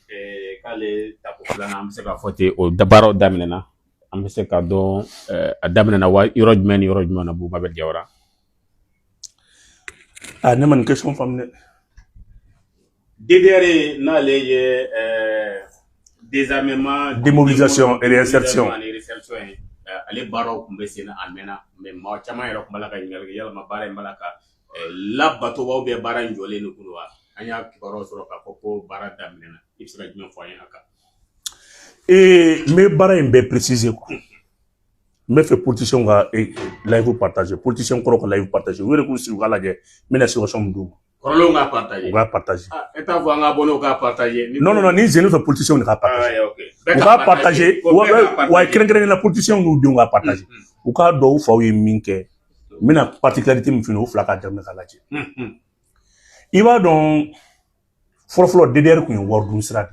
k'ale tako filanan, an bɛ se k'a fɔ ten, o baaraw daminɛna. An bɛ se k'a dɔn a daminɛna wa yɔrɔ jumɛn ni yɔrɔ jumɛn na, Bubakari Jawara? Ah, ne ma nin question faamu dɛ. DDR n'ale ye désarmement, démobilisation et réinsertion. Ani réinsertion ye, ale baaraw tun bɛ sen na a mɛnna, mais maa caman yɛrɛ tun b'a la ka ɲininkali kɛ, yalima baara in b'a la ka labato wa, ou bien baara in jɔlen de kun wa? An y'a kibaruyaw sɔrɔ k'a fɔ ko baara daminɛna. I bɛ se ka jumɛn fɔ an ye a kan? Ee, n bɛ baara in bɛɛ préciser quoi. N bɛ fɛ politicien ka live partager, politicien kɔrɔ ka live partager, u yɛrɛ k'u sigi u k'a lajɛ n bɛna situation min d'u ma. Kɔrɔlenw k'a partager. U k'a partager. Ah, e t'a fɔ an ka abonné k'a partager. Non, non, non, ni jeune fɛ, politicien de k'a partager. Ah, ok. U k'a partager, wa kɛrɛnkɛrɛnnenya la politicien n'u denw k'a partager. U k'a dɔn u faw ye min kɛ. N bɛna particularité min f'i ɲɛna, o fila k'a daminɛ k'a lajɛ. I b'a dɔn, fɔlɔfɔlɔ DDR tun ye wari dun sira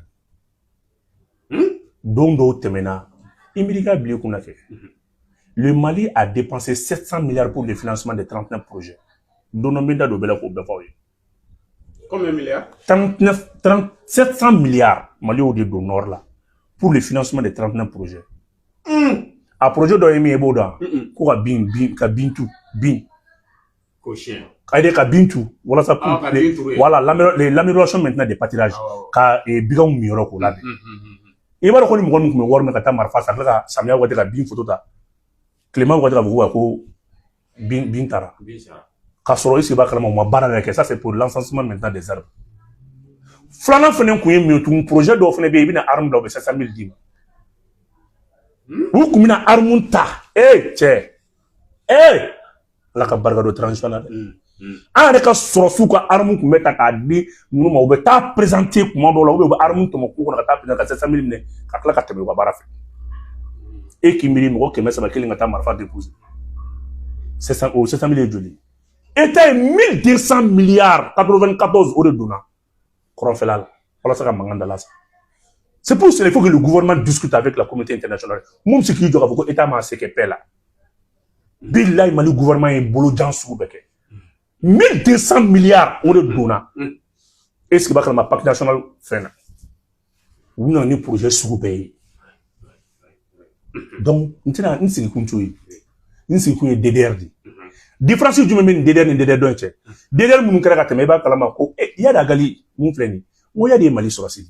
de ye. Don dɔw tɛmɛna, i miiri k'a bila i kunna kɛ. Le Mali a dépensé 700 milliards pour le financement de 39 projets. Don dɔ n bɛ n da don o bɛɛ la k'o bɛɛ fɔ aw ye. Combien de milliards? 39, 30, 700 milliards, Mali y'o de don nord la pour le financement de 39 projets. A projet dɔ ye min ye, i b'o dɔn? Ko ka bin bin ka bin tu bin. Ko siyɛn. Ayi, ka bin tu walasa Ah, ka bin turu yen. Voilà, l'amélioration maintenant des pâturages, ka biganw min yɔrɔ k'o labɛn. I b'a dɔn ko ni mɔgɔ min tun bɛ wari minɛ ka taa marifa san, ka tila ka samiya waati ka bin foto ta, tilema waati ka fɔ ko bin taara. Bin sara. K'a sɔrɔ i sigi b'a kalama u ma baara yɛrɛ kɛ. Ça, c'est pour l'encensement maintenant des arbres. Filanan fɛnɛ kun ye min ye tugun, projet dɔw fɛnɛ bɛ yen, i bɛna arme bila, u bɛ 700 000 d'i ma. U kun bɛna arme ta. Ee cɛ, ee, Ala ka barika don transition na dɛ. An yɛrɛ ka sɔrɔsiw ka arme kun bɛ ta k'a di ninnu ma, u bɛ taa présenter kuma dɔw la, ou bien u bɛ arme tɔmɔ kungo kɔnɔ ka taa présenter ka 700 000 minɛ ka tila ka tɛmɛ u ka baara fɛ. E k'i miiri, mɔgɔ 300 kelen ka taa marifa déposer, 700, o 700 000 ye joli? État ye 1200 milliards 94 o de donna kɔrɔnfɛla la walasa ka mankan da la sa. C'est pour cela il faut que le gouvernement discute avec la communauté internationale. Mun bɛ se k'i jɔ k'a fɔ ko État m'a se kɛ paix la? Bilahi, Mali gouvernement ye bolojan sugu bɛɛ kɛ. 1200 milliards o de donna. Est ce que b'a kalama parc national fɛn na, u nana ni projet sugu bɛɛ ye. Donc n tɛna n sigi kun t'o ye, n sigi kun ye DDR de. Différence jumɛn bɛ nin DDR ni DDR dɔ in cɛ? DDR minnu kɛra ka tɛmɛ, i b'a kalama ko Iyad Ag Ghali mun filɛ nin ye, n ko Iyad ye Mali sɔrɔsi de.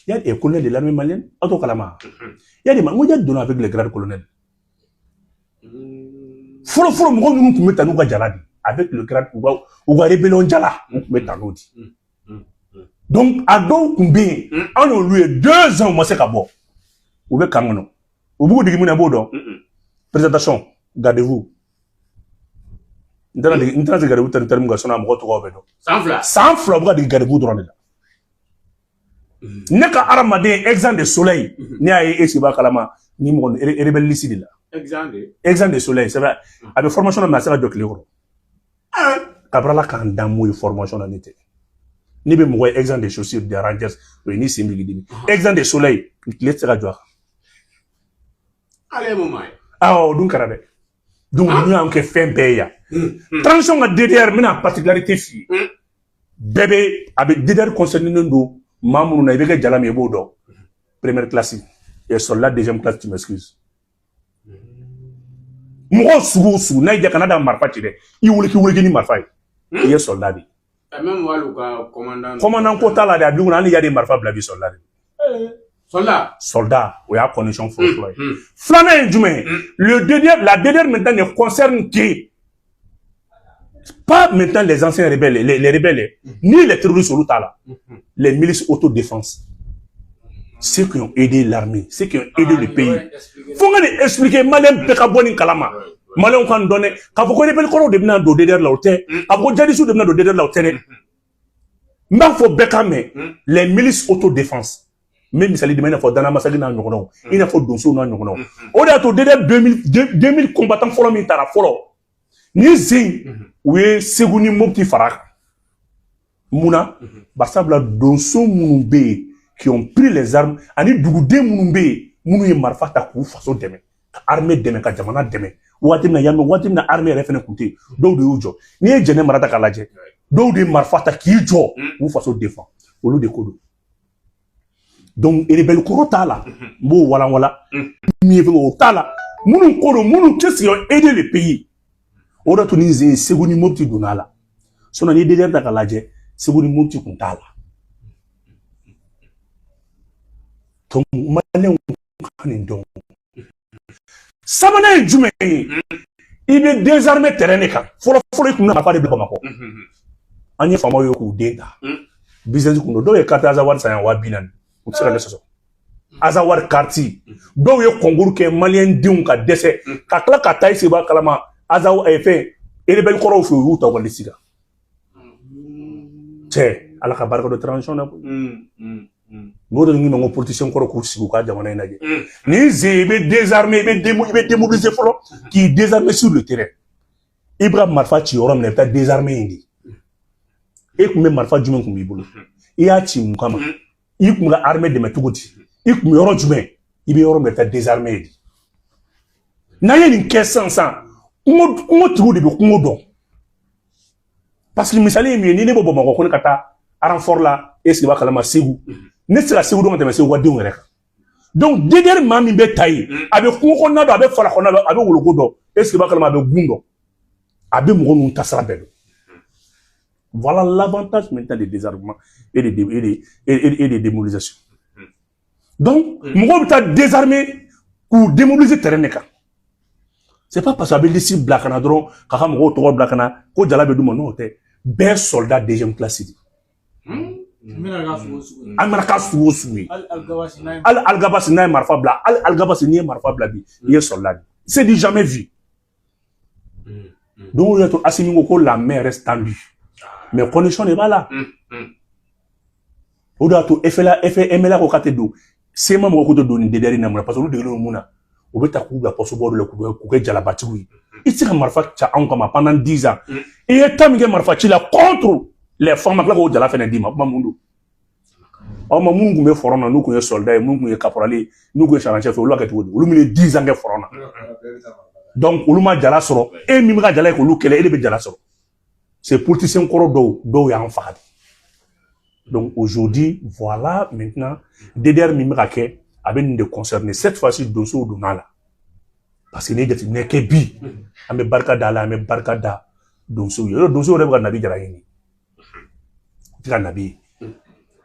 Iyad est colonel de l'armée malienne, aw t'o kalama? Iyad ma, n ko Iyad donna avec le grade colonel. Fɔlɔ fɔlɔ, mɔgɔ minnu tun bɛ ta n'u ka jala de, avec le grade, u ka rébellion jala, u tun bɛ ta n'o di. Donc a dɔw tun bɛ yen, an y'olu ye 2 ans, u ma se ka bɔ, u bɛ camp kɔnɔ, u b'u dege min na, i b'o dɔn? Présentation, garde-vous. N tɛna dege, n tɛna se garde-vous tɛni terme kan, sinon a mɔgɔ tɔgɔw bɛ dɔn. San 2. San 2 u bɛ ka dege garde-vous dɔrɔn de la. Ne ka hadamaden exempt de soleil, ne y'a ye, e sigi b'a kalama ni mɔgɔ rebelle liste de la. Exempt de. Exempt de soleil, c'est vrai, a bɛ formation na, mais a se ka jɔ tile kɔrɔ. Kabini Ala k'an dan m'o ye formation na, ne tɛ. Ne bɛ mɔgɔ ye exempt de chaussures de rangers, o ye ni sen b'i dimi. Exempt de soleil, tile tɛ se ka jɔ a kan. Ale ye mun maa ye? Awɔ, o dun kɛra dɛ. Donc ninnu y'an kɛ fɛn bɛɛ ye yan. Transition ka DDR, n bɛna particularité f'i ye. Bɛɛ bɛ a bɛ DDR concerné don maa minnu na, i bɛ kɛ jala min ye, i b'o dɔn. Première classe et soldat deuxième classe, tu m'excuses. Mɔgɔ sugu o sugu n'a y'i diya, kana da marifa ci dɛ, i wuli k'i wuli ni marifa ye, i ye soldat de ye. Même wali u ka commandant. Commandant ko t'a la dɛ, a b'i kunna hali y'a marifa bila bi, soldat de. Soldat. Soldat, o y'a condition fɔlɔ fɔlɔ ye. Filanan ye jumɛn ye? Le DDR, la DDR maintenant ne concerne que pas maintenant les anciens rebelles, les rebelles, ni les terroristes, olu t'a la. Les milices autodéfense. Ceux qui ont aidé l'armée, ceux qui ont aidé le pays. Fo n ka nin expliquer, Malien bɛɛ ka bɔ nin kalama. Maliyɛnw ka nin dɔn dɛ. K'a fɔ ko rebelle kɔrɔw de bɛna don DDR la, o tɛ. K'a fɔ ko djihadistes de bɛna don DDR la, o tɛ dɛ. N b'a fɔ bɛɛ ka mɛn, les milices autodéfense. N bɛ misali d'i ma, i n'a fɔ Dana Masagi n'a ɲɔgɔnnaw, i n'a fɔ Donsow n'a ɲɔgɔnnaw. O de y'a to DDR 2000 combattants fɔlɔ min taara fɔlɔ, ni sen u ye Segu ni Mopti fara a kan. Munna? Barisabula donso minnu bɛ yen qui ont pris les armes, ani duguden minnu bɛ yen, minnu ye marifa ta k'u faso dɛmɛ, ka armée dɛmɛ, ka jamana dɛmɛ, waati min na yan, waati min na armée yɛrɛ fɛnɛ tun tɛ yen, dɔw de y'u jɔ. N'i ye Jɛnɛ mara ta k'a lajɛ. Dɔw de marifa ta k'i jɔ k'u faso défend, olu de ko don. Donc rebelle kɔrɔ t'a la, n b'o walanwalan min ye fɛn o t'a la. Minnu ko don, minnu tɛ sigi aider le pays, o de tun ni zen Segu ni Mopti donna a la. Sinon ni DDR ta k'a lajɛ, Segu ni Mopti kun t'a la. Donc maliyɛnw ka nin dɔn. Sabanan ye jumɛn ye? I bɛ désarmer terrain de kan. Fɔlɔ fɔlɔ, i kun bɛ marifa de bila Bamakɔ. An ye faamaw ye k'u den ta business kun don. Dɔw ye carte Azawad san yan 40 000, u tɛ se ka ne sɔsɔ. Azawad carte, dɔw ye concours kɛ, maliyɛn denw ka dɛsɛ ka tila ka taa i sigi b'a kalama Azaw fɛn rebelle kɔrɔw fɛ, u y'u ta u ka liste kan. Cɛ, Ala ka barika don transition na koyi. N'o de ko ko politicien kɔrɔ k'u sigi u ka jamana in lajɛ. Ni zen i bɛ désarmer, i bɛ démobiliser fɔlɔ, k'i désarmer sur le terrain. I bɛ ka marifa ci yɔrɔ min na, i bɛ taa désarmer yen de. E kun bɛ marifa jumɛn kun b'i bolo? I y'a ci mun kama? I kun bɛ ka armée dɛmɛ cogo di? I kun bɛ yɔrɔ jumɛn? I bɛ yɔrɔ min na, i bɛ taa désarmer yen de. N'an ye nin kɛ sisan sisan, kungo tigiw de bɛ kungo dɔn. Parce que misali ye min ye, ni ne bɛ Bamakɔ ko ne ka taa renfort la, e sigi b'a kalama Segu, ne tɛ se ka Segu dɔn ka tɛmɛ Segu ka denw yɛrɛ kan. Donc DDR maa min bɛ ta yen, a bɛ kungo kɔnɔna dɔn, a bɛ fala kɔnɔna dɔn, a bɛ woloko dɔn, e sigi b'a kalama, a bɛ gun dɔn, a bɛ mɔgɔ ninnu tasira bɛɛ dɔn. Voilà l'avantage maintenant de désarmement et de démobilisation. Donc mɔgɔw bɛ taa désarmer k'u démobiliser terrain de kan. C'est pas parce que a bɛ liste bila ka na dɔrɔn k'a ka mɔgɔw tɔgɔ bila ka na ko jala bɛ d'u ma. N'o tɛ, bɛɛ soldat deuxième classe de. An mana k'a sugu o sugu ye, hali Algabasi n'a ye marifa bila, hali Algabasi n'i ye marifa bila bi, i ye soldat de. C'est du jamais vu. Donc o de y'a to Assimi ko ko la main reste tendue, mais condition de b'a la. O de y'a to FLA FMLA ko k'a tɛ don, CMA mɔgɔw ko tɛ don nin DDR in na. Mun na? Parce que olu degelen don mun na, u bɛ ta k'u bila poste bɔ la, k'u kɛ jalabatigiw ye. I tɛ se ka marifa ca anw kama pendant 10 ans. I ye temps min kɛ marifa ci la contre les femmes, tila k'o jala fɛnɛ d'i ma, kuma mun don? Aw ma minnu tun bɛ front na, n'u kun ye soldat ye, minnu kun ye caporal ye, n'u kun ye sergent chef ye, olu b'a kɛ cogo di? Olu min ye 10 ans kɛ front na, donc olu ma jala sɔrɔ. E min bɛ ka jala ye k'olu kɛlɛ, e de bɛ jala sɔrɔ. C'est politicien kɔrɔ dɔw, dɔw y'an faga de. Donc aujourd'hui, voilà, maintenant DDR min bɛ ka kɛ, a bɛ nin de concerner. Cette fois-ci, donsow donna la, parce que n'i ye jateminɛ kɛ bi, an bɛ barika da la, an bɛ barika da donsow ye. Yɔrɔ donsow yɛrɛ bɛ ka Nabi Jara ɲini, u tɛ ka Nabi ye.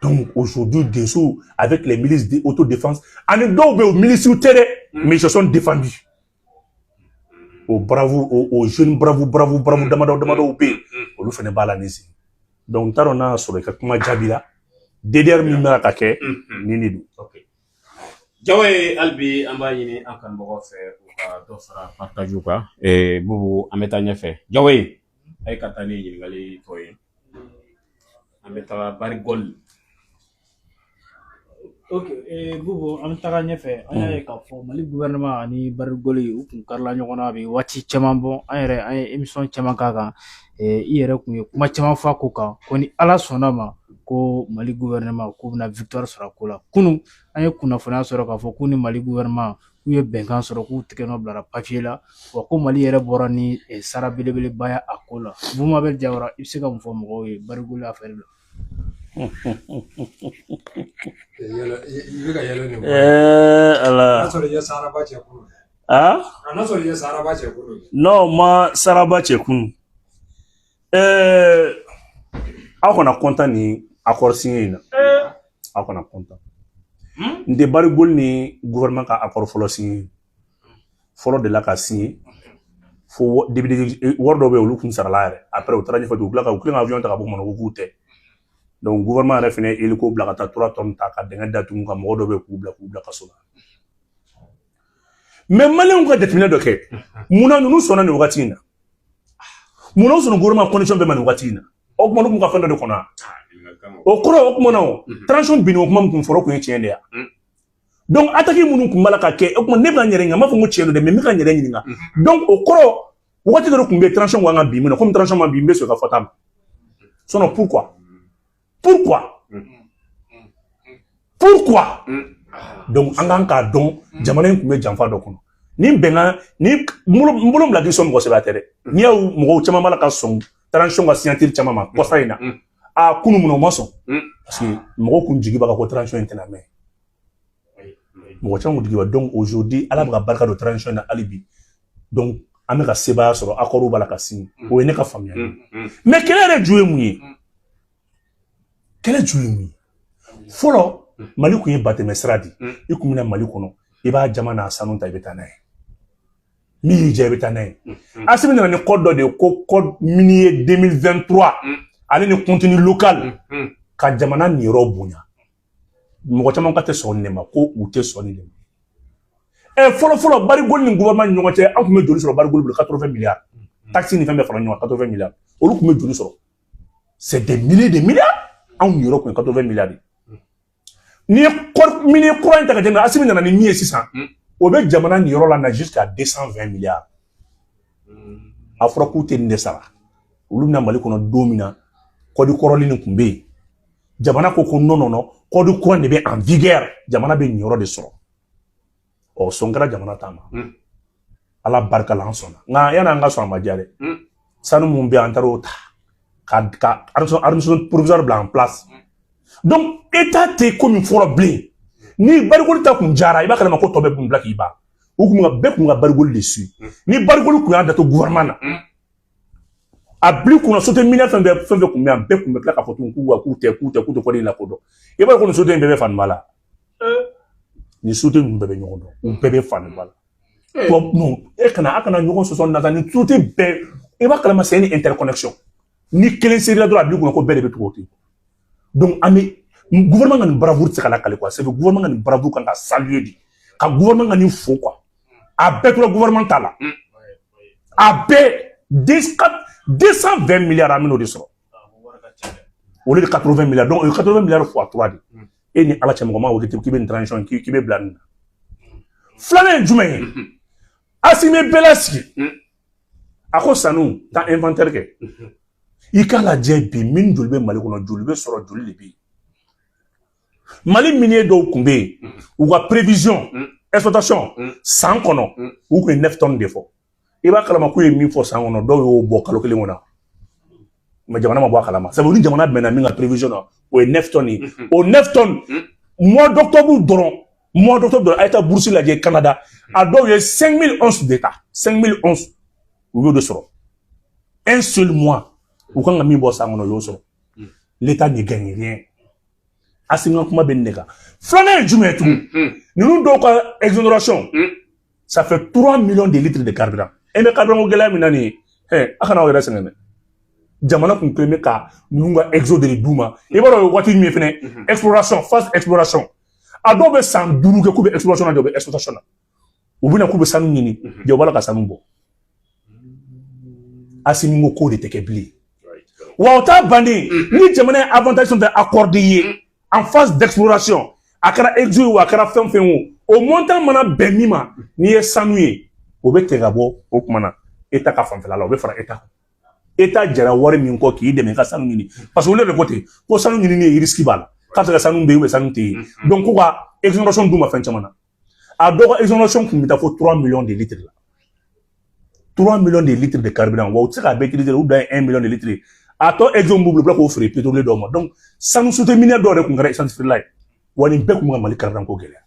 Donc aujourd'hui, donsow avec les milices d'autodéfense, ani dɔw bɛ yen, o milices tɛ dɛ, mais ils se sont défendus. O brave, o jeune brave brave brave damadɔ damadɔw bɛ yen, olu fana b'a la nin sen. Donc n t'a dɔn n'a y'a sɔrɔ i ka kuma jaabi la. DDR min bɛ ka kɛ nin de don. Jawo ye, hali bi an b'a ɲini an kanubagaw fɛ u ka dɔ fara partage kan. Bubu, an bɛ taa ɲɛfɛ. Jawo ye, a ye ka taa ni ɲininkali tɔ ye, an bɛ taga Barrick Gold. Ok, Bubu, an bɛ taga ɲɛfɛ. An y'a ye k'a fɔ Mali gouvernement ani Barrick Gold, u kun karila ɲɔgɔn na a bɛ waati caman bɔ. An yɛrɛ, an ye émission caman k'a kan. I yɛrɛ kun ye kuma caman fɔ a ko kan, ko ni Ala sɔnna ma, ko Mali gouvernement k'u bɛna victoire sɔrɔ a ko la. Kunun, an ye kunnafoniya sɔrɔ k'a fɔ k'u ni Mali gouvernement k'u ye bɛnkan sɔrɔ, k'u tigɛ nɔ bilara papier la, wa ko Mali yɛrɛ bɔra ni sara belebeleba ye a ko la. Bubu Mabel Jawara, i bɛ se ka mun fɔ mɔgɔw ye Barrick Gold affaire la? I bɛ ka yɛlɛ nin. Ala. N'a sɔrɔ i ye saraba cɛ kunun. Ah? A n'a sɔrɔ i ye saraba cɛ kunun. Non, ma saraba cɛ kunun. Aw kana content ni accord signé in na. Aw kana content. N tɛ Barrick Gold ni gouvernement ka accord fɔlɔ signé. Fɔlɔ de la ka signé. Fo début wari dɔw bɛ yen, olu kun sarala yɛrɛ. Après u taara ɲɛfɛ, u tila ka u tilen ka avion ta ka bɔ Bamakɔ k'u tɛ. Donc gouvernement yɛrɛ fɛnɛ ye hélico bila ka taa 3 tonnes ta ka dingɛ datugu, ka mɔgɔ dɔw bɛ yen k'u bila kaso la. Mais maliyɛnw ka jateminɛ dɔ kɛ. Munna ninnu sɔnna nin wagati in na? Munna u sɔnna gouvernement condition bɛɛ ma nin wagati in na? O kuma kun ka fɛn dɔ de kɔnɔ. O kɔrɔ, o kuma na, o transition binni, o kuma min kun fɔra, o kun ye tiɲɛ de ye. Donc attaque minnu kun b'a la ka kɛ, o kuma ne bɛ ka n yɛrɛ ɲininka, n b'a fɔ ko tiɲɛ don dɛ, mais n bɛ ka n yɛrɛ ɲininka. Donc o kɔrɔ, wagati dɔ de kun bɛ yen, transition kan ka bin min na, komi transition ma bin, n bɛ sɔrɔ ka fɔ ta ma. Sinon pourquoi? Pourquoi? Pourquoi? Donc an kan k'a dɔn, jamana in kun bɛ janfa dɔ kɔnɔ. Ni bɛnkan ni n bolo bila k'i sɔn mɔgɔ sɛbɛ tɛ dɛ. N'i y'aw mɔgɔw caman b'a la ka sɔn Transition ka signature caman ma kɔsa in na. A kunun mun, o ma sɔn, parce que mɔgɔw kun jigi b'a kan ko transition in tɛna mɛn. Mɔgɔ caman kun jigi b'a. Donc aujourd'hui, Ala bɛ ka barika don transition na hali bi. Donc an bɛ ka sebaaya sɔrɔ, accord b'a la ka signer. O ye ne ka faamuya ye. Mais kɛlɛ yɛrɛ ju ye mun ye? Kɛlɛ ju ye mun ye? Fɔlɔ, Mali kun ye batɛmɛ sira di. I kun bɛna Mali kɔnɔ, i b'a jama n'a sanu ta, i bɛ taa n'a ye. Min y'i diya, i bɛ taa n'a ye. Asimi nana ni code dɔ de ye, ko code minier 2023, ale ni contenu local, ka jamana niyɔrɔ bonya. Mɔgɔ caman ka tɛ sɔn nin de ma, ko u tɛ sɔn nin de ma. Ɛ, fɔlɔ fɔlɔ, Barrick Gold ni gouvernement ni ɲɔgɔn cɛ, an tun bɛ joli sɔrɔ Barrick Gold bolo? 80 milliards. Taxe ni fɛn bɛɛ fara ɲɔgɔn kan, 80 milliards. Olu tun bɛ joli sɔrɔ? C'est des milliers de milliards. Anw niyɔrɔ tun ye 80 milliards de. N'i ye code minier kura in ta ka jateminɛ, Asimi nana ni min ye sisan, o bɛ jamana niyɔrɔ la na jusqu'à 220 milliards. A fɔra k'u tɛ nin de sara. Olu bɛna Mali kɔnɔ don min na, code kɔrɔlen nin tun bɛ yen. Jamana ko ko non, non, non, code kura de bɛ en vigueur, jamana bɛ niyɔrɔ de sɔrɔ. Ɔ, sɔn kɛra jamana ta ma. Ala barika la, an sɔnna. Nka yanni an ka sɔn, a ma diya dɛ. Sanu mun bɛ yen, an taara o ta ka administration provisoire bila en place. Donc état tɛ komi fɔlɔ bilen. Ni Barrick Gold ta kun jara, i b'a kalama ko tɔ bɛɛ kun bila k'i ban. U kun ka bɛɛ kun ka Barrick Gold de suit. Ni Barrick Gold kun y'a datugu gouvernement na, a bil'i kunna, société minière fɛn fɛn fɛn fɛn kun bɛ yan, bɛɛ kun bɛ tila k'a fɔ tuguni k'u tɛ k'u tɛ code in lakodɔn. I b'a dɔn ko nin société in bɛɛ bɛ Faniba la. Nin société ninnu bɛɛ bɛ ɲɔgɔn dɔn, u bɛɛ bɛ Faniba la. Bon, non, e kana a kana ɲɔgɔn sɔsɔ nata. Nin société bɛɛ, i b'a kalama, c'est une interconnexion. Ni kelen serila dɔrɔn, a bil'i kunna ko bɛɛ de bɛ tugu o ten. Donc an bɛ gouvernement ka nin bravoure tɛ se ka lakale quoi. C'est que gouvernement ka nin bravoure kan ka saluer de, ka gouvernement ka nin fo quoi. A bɛɛ tora gouvernement ta la. A bɛɛ 220 milliards, an bɛn'o de sɔrɔ au lieu de 80 milliards. Donc o ye 80 milliards fois 3 de. E ni Ala cɛ, mɔgɔ ma o de k'i bɛ nin transition k'i bɛ bila nin na. Filanan ye jumɛn ye? Asimi bɛɛ lasigi, a ko sanu taa inventaire kɛ, i k'a lajɛ bi min joli bɛ Mali kɔnɔ, joli bɛ sɔrɔ, joli de bɛ yen. Mali minier dɔw tun bɛ yen, u ka prévision exploitation san kɔnɔ, u tun ye 9 tonnes de fɔ. I b'a kalama k'u ye min fɔ san kɔnɔ, dɔw y'o bɔ kalo kelen kɔnɔ, mais jamana ma bɔ a kalama. Sabu ni jamana bɛnna min ka prévision na, o ye 9 tonnes ye. O 9 tonnes, mois d'octobre dɔrɔn, mois d'octobre dɔrɔn, a ye taa bourse lajɛ Canada, a dɔw ye 5000 onces de ta, 5000 onces, u y'o de sɔrɔ un seul mois. U kan ka min bɔ san kɔnɔ, u y'o sɔrɔ. L'État ne gagne rien. Asimi ka kuma bɛ nin de kan. Filanan ye jumɛn ye tugun? Ninnu dɔw ka exonération, ça fait 3 millions de litres de carburant. E bɛ carburant ko gɛlɛya min na nin ye, a kana aw yɛrɛ sɛgɛn dɛ. Jamana kun kelen bɛ ka ninnu ka exo de d'u ma. I b'a dɔn o ye waati min ye fɛnɛ, exploration, phase exploration, a dɔw bɛ san 5 kɛ k'u bɛ exploration na, u bɛ exploitation na, u bɛna k'u bɛ sanu ɲini, jɛ u b'a la ka sanu bɔ. Asimi ko k'o de tɛ kɛ bilen. Wa o t'a bannen. Ni jamana ye avantage fɛn fɛn accordé ye en phase d'exploration, a kɛra exo ye o, a kɛra fɛn fɛn o, o montant mana bɛn min ma, n'i ye sanu ye, o bɛ tigɛ ka bɔ o kuma na État ka fanfɛla la, o bɛ fara État kan. État jɛra wari min kɔ k'i dɛmɛ i ka sanu ɲini, parce que olu de ko ten ko sanu ɲinini ye risque b'a la, k'a bɛ se ka sanu bɛ yen ou sanu tɛ yen. Donc ko ka exonération d'u ma fɛn caman na. A dɔw ka exonération kun bɛ taa fo 3 millions de litres la, 3 millions de litres de carburant. Wa u tɛ se k'a bɛɛ utiliser, u dan ye 1 million de litres. A tɔ exo b'u bolo, k'o feere pétrolier dɔw ma. Donc sanu société minière dɔw yɛrɛ kun kɛra essence feerela ye. Wa nin bɛɛ kun bɛ ka Mali carburant ko gɛlɛya.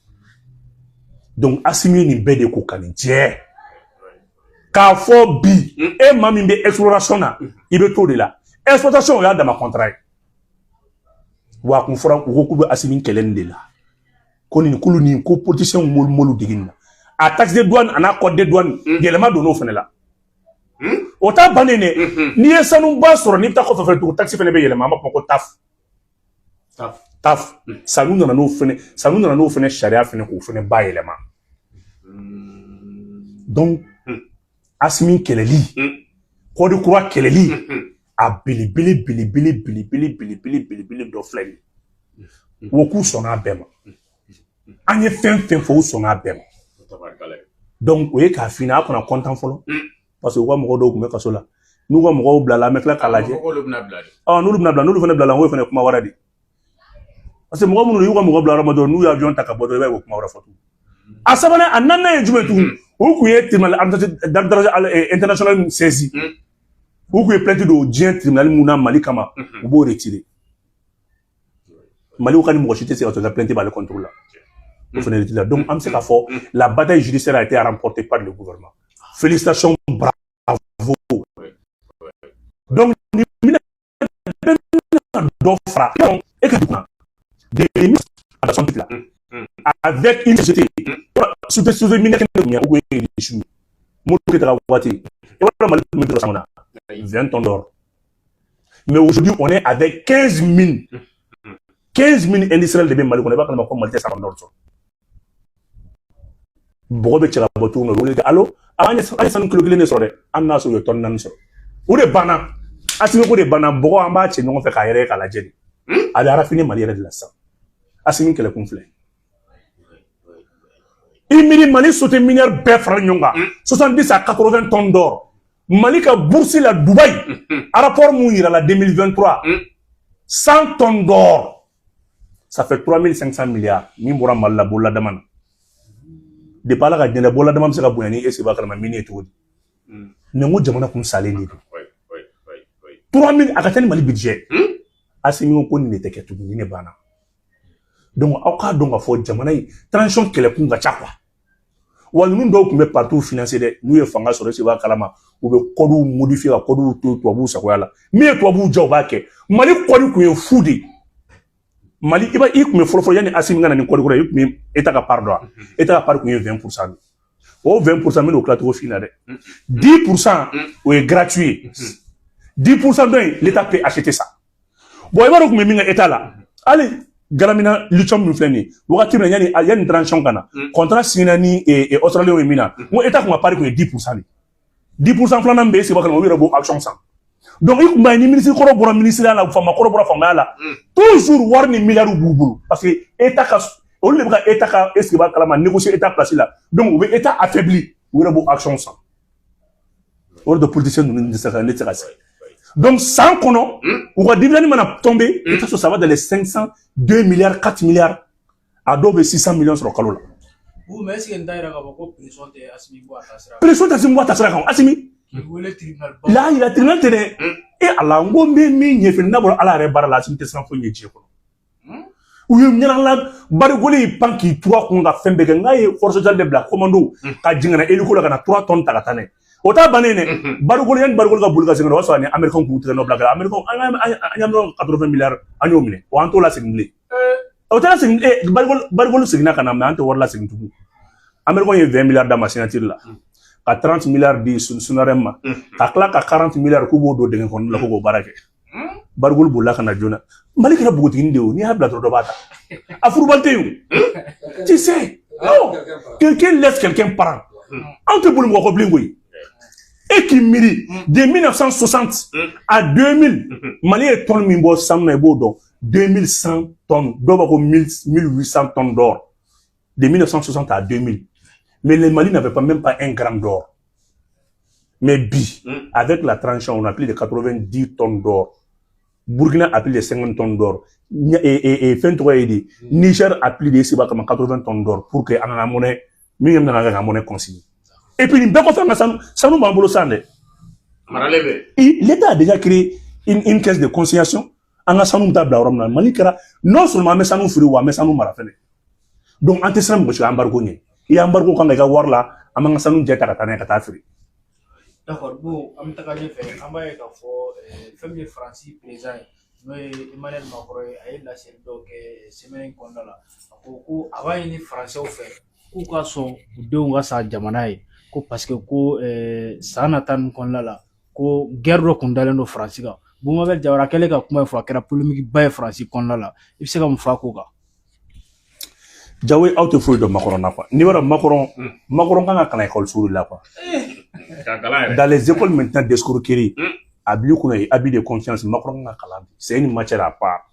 Donc Asimi ye nin bɛɛ de ko ka nin jɛ k'a fɔ bi, e maa min bɛ exploration na, i bɛ t'o de la. Exploitation, o y'a dama contrat ye. Wa a kun fɔra, u ko k'u bɛ Asimi kɛlɛ nin de la, ko nin kulu nin ko politicien m'olu dege nin na. A taxe de douane a n'a code de douane, yɛlɛma donn'o fɛnɛ la. O t'a bannen dɛ. N'i ye sanuba sɔrɔ, n'i bɛ taa kɔfɛ fɛnɛ tugun, taxe fɛnɛ bɛ yɛlɛma. An b'a fɔ ko TAF. TAF, sanu nana n'o fɛnɛ sariya fɛnɛ k'o fɛnɛ bayɛlɛma. Donc Asimi kɛlɛli, code kura kɛlɛli, a belebele belebele belebele belebele belebele dɔ filɛ nin ye. O k'u sɔnna a bɛɛ ma. An ye fɛn fɛn fɔ, u sɔnna a bɛɛ ma. Donc o ye k'a f'i ɲɛna, a kana content fɔlɔ, parce que u ka mɔgɔ dɔw tun bɛ kaso la. N'u ka mɔgɔw bilala, an bɛ tila k'a lajɛ. Ɔ, n'olu bɛna bila, n'olu fana bilala, o ye fana kuma wɛrɛ de. Parce que mɔgɔ minnu y'u ka mɔgɔ bila yɔrɔ min dɔrɔn, n'u ye avion ta ka bɔ dɔrɔn, i b'a ye o kuma wɛrɛ fɔ tugun. A sabanan, a naaninan ye jumɛn tugun? O kun ye tribunal d'arbitrage international saisi. U kun ye plainte don diɲɛ tribunal mun na Mali kama, u b'o retirer. Mali ka ni mɔgɔ si tɛ se ka sɔrɔ ka plainte b'ale contre la, o fana retiré. Donc an bɛ se k'a fɔ la bataille judiciaire a été remportée par le gouvernement. Félicitations, bravo. Donc ni bɛna dɔ fara e ka dugu de la avec une société société minière kun ye, o kun ye riche ye. Modibo Keyita ka waati, i b'a dɔn Mali tun bɛ sɔrɔ san na 20 tonnes d'or, mais aujourd'hui on est avec 15 mines, 15 mines industrielles de bɛ Mali kɔnɔ. I b'a kalama ko Mali tɛ san d'or sɔrɔ. Bɔgɔ bɛ cɛ ka bɔ cogo min na, u wele allo, an ye sanu kilo kelen de sɔrɔ dɛ, an n'a sɔrɔ u ye tɔni 4 sɔrɔ. O de banna, Asimi ko de banna. Bɔgɔ an b'a cɛ ɲɔgɔn fɛ k'a yɛrɛ k'a lajɛ de, a bɛ raffiner Mali yɛrɛ de la sisan. Asimi kɛlɛkun filɛ. I miiri Mali société minière bɛɛ fara ɲɔgɔn kan, 70 à 80 tonnes d'or. Mali ka bourse la Dubaï, rapport mun yira la 2023, 100 tonnes d'or, ça fait 3500 milliards min bɔra Mali la bolola dama na. Depuis Ala ka diɲɛ bolola dama bɛ se ka bonya ni e seba kalama min ye cogo di? Mais n ko jamana kun salen de don. 3000 a ka ca ni Mali budget. Asimi ko nin de tɛ kɛ tuguni, ne banna. Donc aw k'a dɔn k'a fɔ jamana in transition kɛlɛkun ka ca quoi. Wa ninnu dɔw tun bɛ partis financer dɛ. N'u ye fanga sɔrɔ, e b'a kalama, u bɛ codew modifier ka codew to tubabuw sagoya la. Min ye tubabuw diya, u b'a kɛ. Mali code kun ye fu de ye. Mali, i b'a i kun bɛ fɔlɔ-fɔlɔ, yanni Asimi ka na ni code kura ye, i kun bɛ État ka part dɔn. État ka part kun ye 20% de. O 20%, n bɛn'o tila cogo f'i ɲɛna dɛ. 10%, o ye gratuit ye. 10% dɔ in, l'État peut acheter ça. Bon, i b'a dɔn kun bɛ min kɛ État la, hali Galamina lithium min filɛ nin ye, wagati min na yanni transition ka na, contrat signé ni Australiens ye min na, n ko État kun ka part kun ye 10% de. 10% filanan bɛ yen, seba kalama, u yɛrɛ b'o action san. Donc i kun b'a ye ni ministre kɔrɔ bɔra ministériya la, faama kɔrɔ bɔra faamaya la, toujours wari ni miliyariw b'u bolo, parce que État ka olu de bɛ ka État ka, est ce que b'a kalama, négocier État place la. Donc u bɛ État affaibli, u yɛrɛ b'o action san. O de politicien ninnu tɛ se ka ne tɛ se ka se. Donc san kɔnɔ, u ka dividende mana tomber, i t'a sɔrɔ ça va dans les 502 milliards, 4 milliards, a dɔw bɛ 600 millions sɔrɔ kalo la. Bu, mais est ce que nin t'a yira k'a fɔ ko pression tɛ Asimi bɔ a ta sira kan? Pression tɛ Asimi bɔ a ta sira kan. Asimi K'i wele tribunal ba. La yira tribunal tɛ dɛ. E Ala, n ko n bɛ min ɲɛfɛ, n'a bɔra Ala yɛrɛ baara la, Asimi tɛ siran foyi ɲɛ diɲɛ kɔnɔ. U ye ɲɛnala Barikoli y'i pan k'i turu a kun ka fɛn bɛɛ kɛ. N k'a ye force sociale de bila commando ka jigin ka na hélico la ka na 3 tonnes ta ka taa n'a ye. O t'a bannen dɛ. Barikoli, yanni Barikoli ka boli ka segin, o y'a sɔrɔ ani Américain k'u tigɛ nɔ bila ka Américain an y'an 80 milliards, an y'o minɛ wa, an t'o lasegin bilen. O tɛ lasegin. Barikoli seginna ka na, mais an tɛ wari lasegin tugun. Américain ye 20 milliards d'a ma signature la, ka 30 milliards di Sonarem ma, ka tila ka 40 milliards k'u b'o don dingɛ kɔnɔ la ko k'o baara kɛ. Barikoli bolila ka na joona. Mali kɛra npogotiginin de ye o, n'i y'a bila dɔrɔn dɔ b'a ta. A furubali tɛ yen o, tu sais. Non, quelqu'un laisse, quelqu'un prend. Anw tɛ boli mɔgɔ kɔ bilen koyi. E k'i miiri, de 1960 à 2000, Mali ye tonne min bɔ sanu na, i b'o dɔn, 2100 tonnes, dɔw b'a ko 1800 tonnes d'or de 1960 à 2000. Mais le Mali n'avait pas même pas 1 gramme d'or. Mais bi, avec la transition, on a plus de 90 tonnes d'or. Burkina a plus de 50 tonnes d'or. Et fɛn tɔgɔ ye di, Niger a plus de seba kama 80 tonnes d'or pour que an ka monnaie min bɛna kɛ ka monnaie consigner. Et puis nin bɛɛ kɔfɛ, an ka sanu b'an bolo san dɛ. Maralen bɛ. L'État a déjà créé une caisse de consignation. An ka sanu bɛ taa bila yɔrɔ min na, Mali kɛra non seulement an bɛ sanu feere, wa an bɛ sanu mara fɛnɛ. Donc an tɛ siran mɔgɔ si ka embargo ɲɛ. I ye embargo kan ka i ka wari la, an b'an ka sanu jɛ ta ka taa n'a ye ka taa feere. D'accord, bon, an bɛ taga ɲɛfɛ, an b'a ye k'a fɔ fɛn min ye Faransi président ye, n'o ye Emmanuel Macron ye, a ye laseli dɔw kɛ semaine in kɔnɔna la. A ko ko a b'a ɲini Faransɛw fɛ k'u ka sɔn u denw ka sa jamana ye, ko parce que ko san nata ninnu kɔnɔna la, ko guerre dɔ kun dalen don Faransi kan. Bumabel Jawara kɛlen ka kuma in fɔ, a kɛra polémique ba ye Faransi kɔnɔna la. I bɛ se ka mun fɔ a ko kan? Jawo, aw tɛ foyi dɔn Macron na quoi. N'i b'a dɔn Macron, Macron kan ka kalan école de la quoi. Ka kalan yɛrɛ. Dans les écoles maintenant d'escroquerie, a b'i kunna ye abus de confiance, Macron kan ka kalan. C'est une matière à part.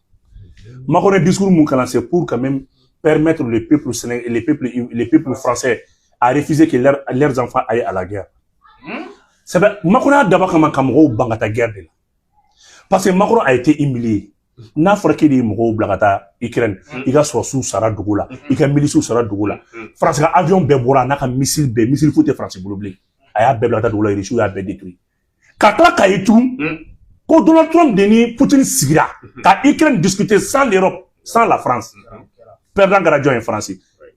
Macron ye discours mun kalan, c'est pour quand même permettre le peuple sénégalais, les peuples français à refuser que leurs enfants aillent à la guerre. C'est vrai, Macron y'a dabɔ kama ka mɔgɔw ban ka taa guerre de la. Parce que Macron a été humilié. N'a fɔra k'e de ye mɔgɔw bila ka taa Ukraine, i ka sɔrɔsiw sara dugu la, i ka milisiw sara dugu la. France ka avion bɛɛ bɔra, a n'a ka missile bɛɛ, missile foyi tɛ France bolo bilen. A y'a bɛɛ bila ka taa dugu la, Russiw y'a bɛɛ détruit. Ka tila k'a ye tugun ko Donald Trump de ni Poutine sigira ka Ukraine discuter sans l'Europe, sans la France. Perdant kɛra jɔn ye? France.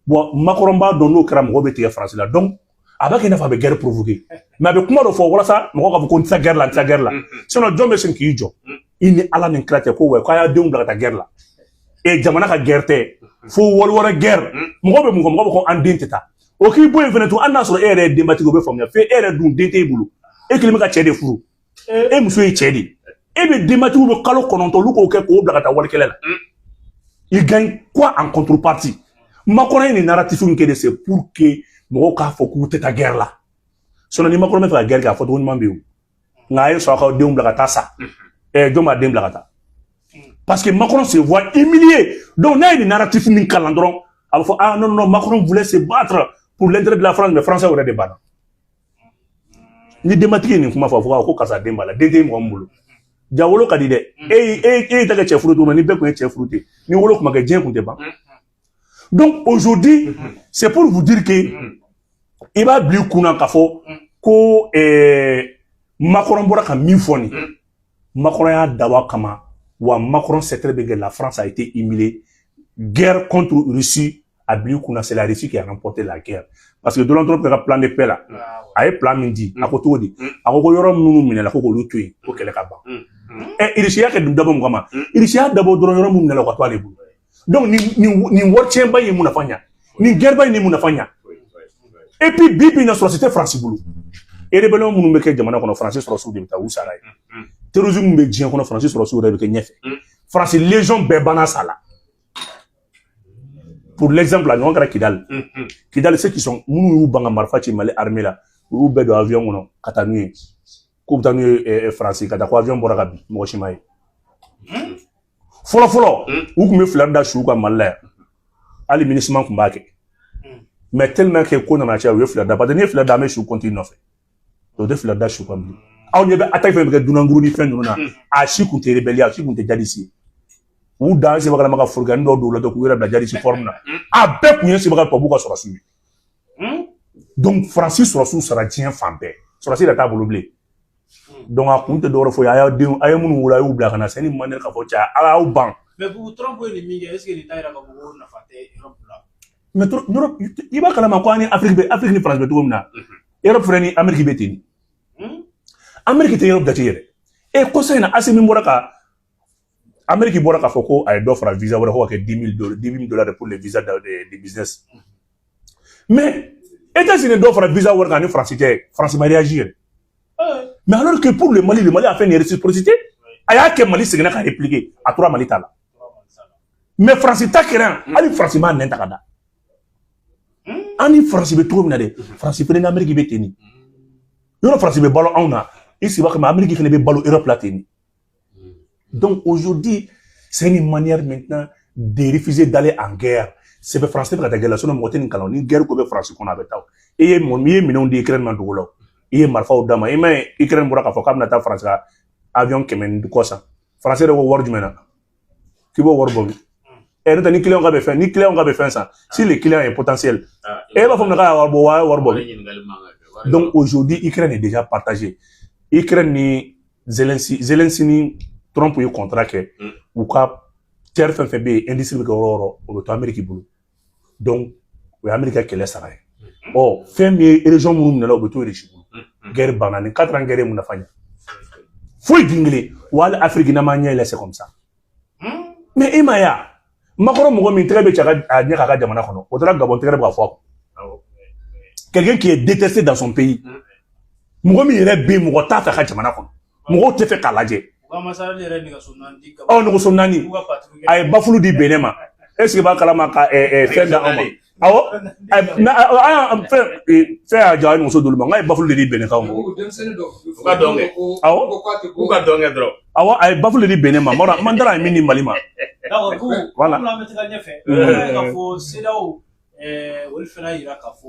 Bon, Macron b'a dɔn n'o kɛra, mɔgɔw bɛ tigɛ France la. Donc a b'a kɛ i n'a fɔ a bɛ guerre provoquer, mais a bɛ kuma dɔ fɔ walasa mɔgɔw k'a fɔ ko n tɛ taa guerre la, n tɛ taa guerre la. Sinon jɔn bɛ sin k'i jɔ i ni Ala ni kira cɛ ko wa k'a y'a denw bila ka taa guerre la? E jamana ka guerre tɛ fo wali wɛrɛ guerre. Mɔgɔ bɛ mun kɔ? Mɔgɔ bɛ ko an den tɛ taa. O k'i bɔ yen fɛnɛ tun, hali n'a sɔrɔ e yɛrɛ ye denbatigi, o bɛ faamuya f'e yɛrɛ dun den t'e bolo, e kelen bɛ ka cɛ de furu, e muso ye cɛ de ye, e bɛ denbatigiw bɛ kalo 9 olu k'o kɛ k'o bila ka taa walikɛlɛ la, il gagne quoi en contrepartie? Macron ye nin narratif min kɛ de, c'est pour que mɔgɔw k'a fɔ k'u tɛ taa guerre la. Sinon ni Macron bɛ fɛ ka guerre kɛ, a fɔ cogo ɲuman bɛ yen o. Nka a ye sɔn a k'aw denw bila ka taa sa, ɛ, jɔn b'a den bila ka taa? Parce que Macron se voit humilié. Donc n'a ye nin narratif min kalan dɔrɔn, a bɛ fɔ: ah non, non, Macron voulait se battre pour l'intérêt de la France. Mais français yɛrɛ de banna. Ni denbatigi ye nin kuma fɔ, a fɔ ko karisa den b'a la, den tɛ mɔgɔ min bolo. Ja wolo ka di dɛ. E e ta kɛ cɛ furu cogo min na, ni bɛɛ tun ye cɛ furu ten, ni wolo tun ma kɛ, diɲɛ tun tɛ ban. Donc aujourd'hui, c'est pour vous dire que i b'a bila i kunna k'a fɔ ko Macron bɔra ka min fɔ nin, Macron y'a dabɔ a kama wa. Macron sait très bien que la France a été humiliée. Guerre contre Russie, a bila i kunna, c'est la Russie qui a remporté la guerre, parce que Donald Trump ka plan de paix la, a ye plan min di, a ko cogo di? A ko ko yɔrɔ minnu minɛla, ko k'olu to yen, ko kɛlɛ ka ban. Ɛ, Russie y'a kɛ dun dabɔ mun kama? Russie y'a dabɔ dɔrɔn yɔrɔ minnu minɛla, o ka to ale bolo. Donc nin wari tiɲɛba in ye mun nafa ɲa? Nin guerre ba in ye mun nafa ɲa? Et puis bi bi in na, sɔrɔsi tɛ Faransi bolo. Rébellion minnu bɛ kɛ jamana kɔnɔ, Faransi sɔrɔsiw de bɛ taa u sara ye. Terrorisme min bɛ diɲɛ kɔnɔ, Faransi sɔrɔsiw yɛrɛ bɛ kɛ ɲɛfɛ. Faransi légion bɛɛ banna sa la. Pour l'exemple, a ɲɔgɔn kɛra Kidali. Kidali, ceux qui sont minnu y'u ban ka marifa ci Mali armée la, u y'u bɛɛ don avion kɔnɔ ka taa n'u ye, k'u bɛ taa n'u ye Faransi ka taa, ko avion bɔra ka bin, mɔgɔ si ma ye. Fɔlɔ fɔlɔ, u tun bɛ fila da su kan Mali la yan, hali MINUSMA tun b'a kɛ. Mais tellement que ko nana caya, u ye fila da, parce que n'i ye fila da, an bɛ su compter nɔfɛ. O tɛ fila da su kan bilen. Aw ɲɛ bɛ attaque fɛn bɛ kɛ dunankuru ni fɛn ninnu na, a si kun tɛ rébellion, a si kun tɛ djihadiste ye. U dan sebakalama ka forokɛni dɔw don u la dɔrɔn k'u yɛrɛ bila djihadiste forme na. A bɛɛ kun ye sebaka tubabuw ka sɔrɔsiw ye. Donc Faransi sɔrɔsiw sara diɲɛ fan bɛɛ, sɔrɔsi yɛrɛ t'a bolo bilen. Donc a kun tɛ dɔwɛrɛ foyi ye, a y'aw denw, a ye minnu wolo, a y'u bila ka na. C'est une manière k'a fɔ cɛ, a y'aw ban. Mais Boubou, Trump ye nin min kɛ, est ce que nin t'a yira k'a fɔ ko nafa tɛ Europe la? Mais Europe, i b'a kalama ko an ni Afrique bɛ, Afrique ni France bɛ cogo min na, Europe fɛnɛ ni Amérique bɛ ten. Amérique tɛ Europe jate yɛrɛ. E kɔsa in na, Assimi bɔra ka, Amérique bɔra k'a fɔ ko a ye dɔ fara visa wɛrɛ ko ka kɛ 10 000 dollars, 10 000 dollars pour les visas de business. Mais États-Unis dɔ fara visa wɛrɛ kan ni France tɛ, France ma réagi yɛrɛ. Mais alors que pour le Mali, le Mali a fait une réciprocité. A y'a kɛ, Mali seginna ka répliquer, a tora Mali ta la. Mais France ta kɛra yan, hali France m'a nɛn ta ka da. An ni France bɛ cogo min na dɛ, France fɛnɛ ni Amérique bɛ ten de. Yɔrɔ France bɛ balo anw na, i sigi b'a kama, Amérique fɛnɛ bɛ balo Europe la ten de. Donc aujourd'hui, c'est une manière maintenant de refuser d'aller en guerre. C'est que France bɛ ka taa guerre la, sinon mɔgɔ tɛ nin kalan. Ni guerre ko bɛ France kɔnɔ, a bɛ taa. E ye mɔgɔ min ye minɛnw di Ukraine ma dugu la, i ye marifaw d'a ma. I m'a ye, Ukraine bɔra k'a fɔ k'a bɛna taa France ka avion 100 ni kɔ san. France yɛrɛ ko wari jumɛn na? K'i b'o wari bɔ min? Ɛ, n'o tɛ ni client ka bɛ fɛn, ni client ka bɛ fɛn san, si le client est potentiel, e b'a fɔ min k'a ye wari bɔ, wa a ye wari bɔ. Donc aujourd'hui, Ukraine est déjà partagée. Ukraine ni Zelensky, Zelensky ni Trump ye contrat kɛ, u ka terre fɛn fɛn bɛ yen, industrie bɛ kɛ yɔrɔ o yɔrɔ, o bɛ to Amérique bolo. Donc o ye Amérique ka kɛlɛ sara ye. Ɔ, fɛn min ye région minnu minɛla, o bɛ to Russie bolo. Guerre banna. Nin 4 ans guerre ye mun nafa ɲɛ? Foyi den kelen. Wa hali Afrique n'an m'an ɲɛ yɛlɛ, c'est comme ça. Mais e ma ye wa, Macron, mɔgɔ min tɛgɛ bɛ ci a ka a ɲɛ k'a ka jamana kɔnɔ, o taara Gabon, tɛgɛ bɛ ka fɔ a kun. Quelqu'un qui est détesté dans son pays, mɔgɔ min yɛrɛ bɛ yen, mɔgɔ t'a fɛ a ka jamana kɔnɔ, mɔgɔw tɛ fɛ k'a lajɛ. U ka ambassadeur yɛrɛ nɛgɛso naani di. Ɔ, nɛgɛso naani. K'u ka patrouille kɛ. A ye bafulu di Benin ma. Est ce que b'a kalama ka fɛn da anw ma? Awɔ, mais an fɛn fɛn y'a jɔ a ye muso d'olu ma, n k'a ye bafulu de di Benin kaw ma. Denmisɛnnin dɔ U ka dɔn kɛ. Awɔ. ko k'a tɛ K'u ka dɔn kɛ dɔrɔn. Awɔ, a ye bafulu de di Benin ma. Mɔra man taara a ye min di Mali ma. D'accord, Boubou, Voilà. komi an bɛ taga ɲɛfɛ, an b'a ye k'a fɔ CEDEAO olu fana y'a yira k'a fɔ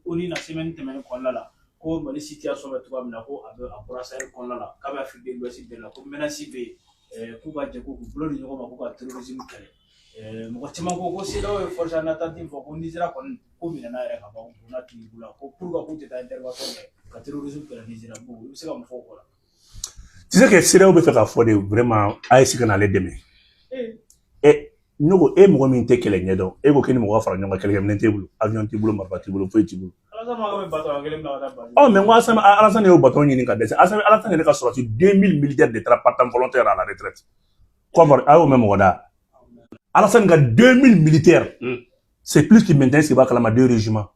ONU na semaine tɛmɛnen kɔnɔna la ko Mali situation bɛ cogoya min na, ko a bɛ a bɔra Sahel kɔnɔna la, k'a bɛ Afrique de l'Ouest bɛɛ la, ko menace bɛ yen, k'u ka jɛ k'u bolo di ɲɔgɔn ma k'u ka terrorisme kɛlɛ. Mɔgɔ caman ko ko CEDEAO ye force en attente fɔ, ko Nizeriya kɔni ko minɛna yɛrɛ ka ban, u donna tigi la, ko pourquoi k'u tɛ taa intervention kɛ ka terrorisme kɛlɛ Nizeriya. Bon, i bɛ se ka mun fɔ o ko la? Tu sais que CEDEAO bɛ fɛ k'a fɔ de vraiment AES ka n'ale dɛmɛ. Ɛ, ne ko e mɔgɔ min tɛ kɛlɛ ɲɛdɔn, e ko k'e ni mɔgɔ ka fara ɲɔgɔn kan, kɛlɛkɛminɛn t'e bolo, avion t'i bolo, marifa t'i bolo, foyi t'i bolo. Ɔ, mais n ko Alassane, Alassane y'o bateau ɲini ka dɛsɛ. Alassane, Alassane yɛrɛ ka sɔrɔsi 2000 militaires de taara partant volontaire à la retraite. Kɔfɛ a y'o mɛn mɔgɔ da. Alassane ka 2000 militaires, c'est plus que maintenant ce b'a kalama deux régiments.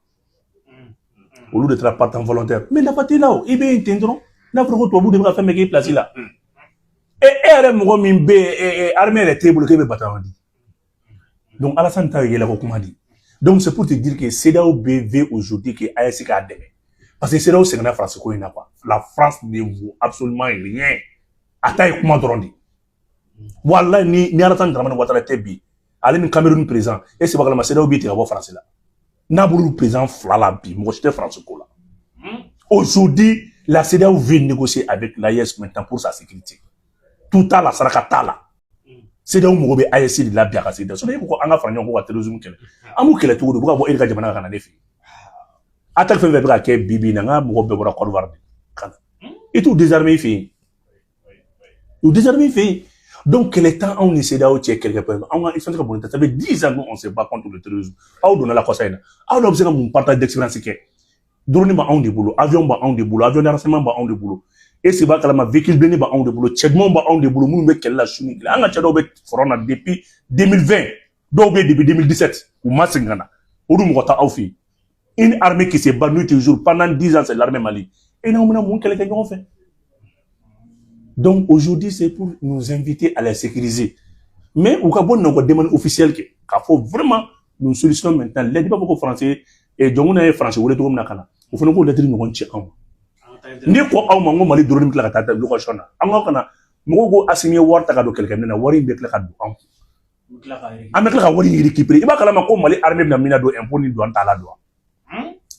Olu de taara partant volontaire. Mais nafa t'i la o, i bɛ yen ten dɔrɔn. N'a fɔra ko tubabu de bɛ ka fɛn bɛɛ k'i place la. E e yɛrɛ mɔgɔ min bɛ yen, armée yɛrɛ t'e bolo k'e bɛ bataillon di. Donc Alassane ta ye yɛlɛko kuma di. Donc c'est pour te dire que CEDEAO veut aujourd'hui que AES k'a dɛmɛ. Parce que CEDEAO sɛgɛnna France ko in na quoi. La France ne vaut absolument rien. A ta ye kuma dɔrɔn de. Walahi ni Alassane Dramane Ouattara tɛ bi, ale ni Cameroun président, e seba kalama CEDEAO b'i tigɛ ka bɔ France la. N'a b'olu président fila la bi, mɔgɔ si tɛ France ko la. Aujourd'hui, la CEDEAO veut négocier avec l'AES maintenant pour sa sécurité. Tout à la saraka t'a la. CEDEAO mago bɛ AES de la bi a ka sécurité. Sinon e ko ko an ka fara ɲɔgɔn kan ko ka terrorisme kɛlɛ. An b'u kɛlɛ cogo di? U bɛ ka bɔ e de ka jamana kan ka na ne fɛ yen. Attaque fɛn fɛn bɛ ka kɛ bi bi in na, n ka mɔgɔ bɛɛ bɔra Côte d'Ivoire de ka na. I t'u désarmer i fɛ yen. U désarmer i fɛ yen. Donc kɛlɛ t'an anw ni CEDEAO cɛ kɛlɛkɛ problème. Anw ka expérience ka bon. Ça fait 10 ans qu'on se bat contre le terrorisme. Aw donna la kɔsa in na. Aw dɔw bɛ se ka mun partage d'expérience kɛ? Drone b'anw de bolo, avion b'anw de bolo, avion de renseignement b'anw de bolo. E si b'a kalama véhicule blindé b'anw de bolo, cɛ dumanw b'anw de bolo minnu bɛ kɛlɛ la su ni tile. An ka cɛ dɔw bɛ front na depuis 2020, dɔw bɛ yen depuis 2017, u ma segin ka na. Olu mɔgɔ tɛ aw fɛ yen. Une armée qui se bat nuit et jour pendant 10 ans, c'est l'armée Mali. Et n'aw bɛna mun kɛlɛ kɛ ɲɔgɔn fɛ? Donc aujourd'hui, c'est pour nous inviter à les sécuriser. Mais u ka bɔ n'u ka demande officielle kɛ k'a fɔ vraiment nous sollicitons maintenant l'aide. I b'a fɔ ko français jɔnkuna ye français wele cogo min na ka na, o fana k'o lettre ɲɔgɔn ci anw ma. Ne ko aw ma n ko Mali drone bɛ tila ka taa location na. An ka kana mɔgɔw ko Assimi ye wari ta ka don kɛlɛkɛminɛn na, wari in bɛ tila ka don anw kun. An bɛ tila ka wari in récupérer. I b'a kalama ko Mali armée bɛna min na don impôt ni douane t'a la don wa?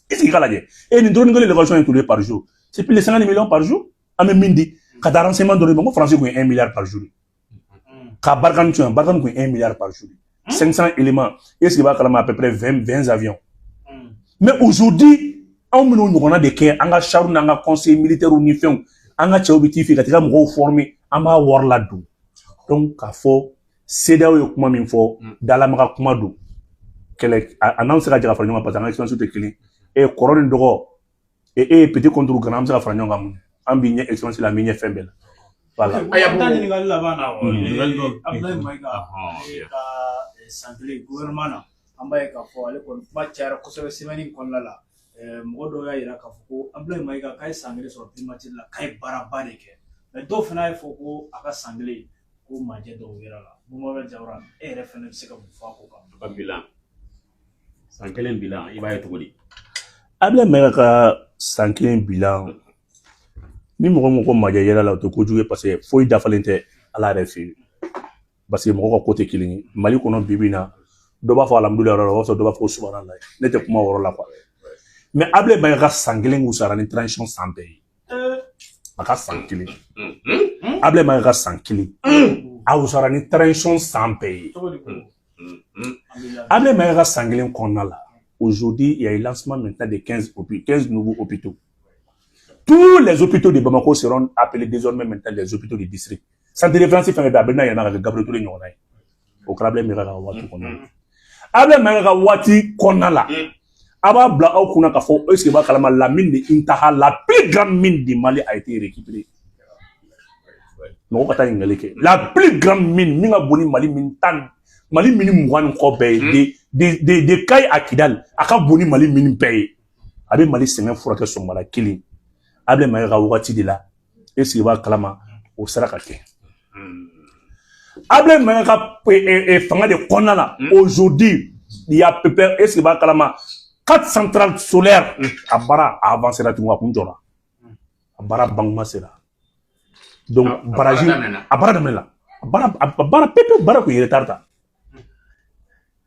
I sigi ka lajɛ. E nin drone kelen location ye combien par jour? C'est plus de 50 millions par jour. An bɛ min di ka taa renseignement dɔrɔn ma, ko français kun ye 1 milliard par jour. Ka Barkhane to yan, Barkhane kun ye 1 milliard par jour. 500 éléments. Est-ce qu'il b'a kalama à peu près 20 avions. Mais aujourd'hui, anw minnu ɲɔgɔnna de kɛ an ka chars n'an ka conseil militaire ni fɛnw, an ka cɛw bɛ t'i fɛ ka t'i ka mɔgɔw former, an b'a wari ladon. Donc k'a fɔ CEDEAO ye kuma min fɔ, dalamaga kuma don. Kɛlɛ a n'anw tɛ se ka jɛ ka fara ɲɔgɔn kan parce que an ka expérience tɛ kelen. E kɔrɔ ni dɔgɔ, e e ye petit contre grand, an bɛ se ka fara ɲɔgɔn kan mun? An b'i ɲɛ expérience la, an b'i ɲɛ fɛn bɛɛ la. Voilà. Aya, taa ɲininkali laban na. Ɲininkali dɔ. Abdoulaye Maïga ka san kelen gouvernement na, an b'a ye k'a fɔ ale kɔni kuma cayara kosɛbɛ semaine in kɔnɔna la. Mɔgɔ dɔw y'a yira k'a fɔ ko Abdoulaye Maïga k'a ye san kelen sɔrɔ primature la, k'a ye baaraba de kɛ, mais dɔw fana y'a fɔ ko a ka san kelen ko majɛ dɔw yera la. Boubacar Diawara, e yɛrɛ fana bɛ se ka mun fɔ a ko kan? Ka bilan, san kelen bilan, i b'a ye cogo di? Abdoulaye Maïga ka san kelen bilan, ni mɔgɔ min ko majɛ yɛlɛ la, o tɛ kojugu ye parce que foyi dafalen tɛ Ala yɛrɛ fɛ yen. Parce que mɔgɔw ka ko tɛ kelen ye. Mali kɔnɔ bi bi in na, dɔ b'a fɔ alhamdulilayi yɔrɔ la, o b'a sɔrɔ dɔ b'a fɔ ko subhanallah. Ne tɛ kuma o yɔrɔ la quoi. Mais Abdoulaye Maïga ka san kelen wusara ni transition san bɛɛ ye. A ka san kelen. Abdoulaye Maïga ka san kelen. A wusara ni transition san bɛɛ ye. Cogo di ko? Abdoulaye Maïga ka san kelen kɔnɔna la, aujourd'hui, il y a eu lancement maintenant de 15 hôpitaux, 15 nouveaux hôpitaux. Tous les hôpitaux de Bamako seront appelés désormais maintenant les hôpitaux de district. Centre de référence fɛn fɛn bɛ yen, a bɛ na yɛlɛma ka kɛ Gabriel Touré ɲɔgɔnna ye. O kɛra Abdoulaye Maïga ka waati kɔnɔna la. Abdoulaye Maïga ka waati kɔnɔna la, a b'a bila aw kunna k'a fɔ est ce que b'a kalama la mine de Intaha, la plus grande mine du Mali, a été récupérée. Mɔgɔ ka taa ɲininkali kɛ. La plus grande mine min ka bon ni Mali mine 10, Mali mine 20 ni kɔ bɛɛ ye, de Kayes à Kidal, a ka bon ni Mali mine bɛɛ ye. A bɛ Mali sɛgɛn furakɛ sɔgɔmada kelen. Abdoulaye Maïga ka wagati de la, est ce que i b'a kalama o sera ka kɛ. Abdoulaye Maïga ka fanga de kɔnɔna la, aujourd'hui, il y a à peu près, est ce que i b'a kalama, quatre centrales solaires, a baara a avancé la tugun, a kun jɔra. A baara bankuma sera. Donc barrage a baara daminɛna. A baara pepe, baara kun ye retard ta.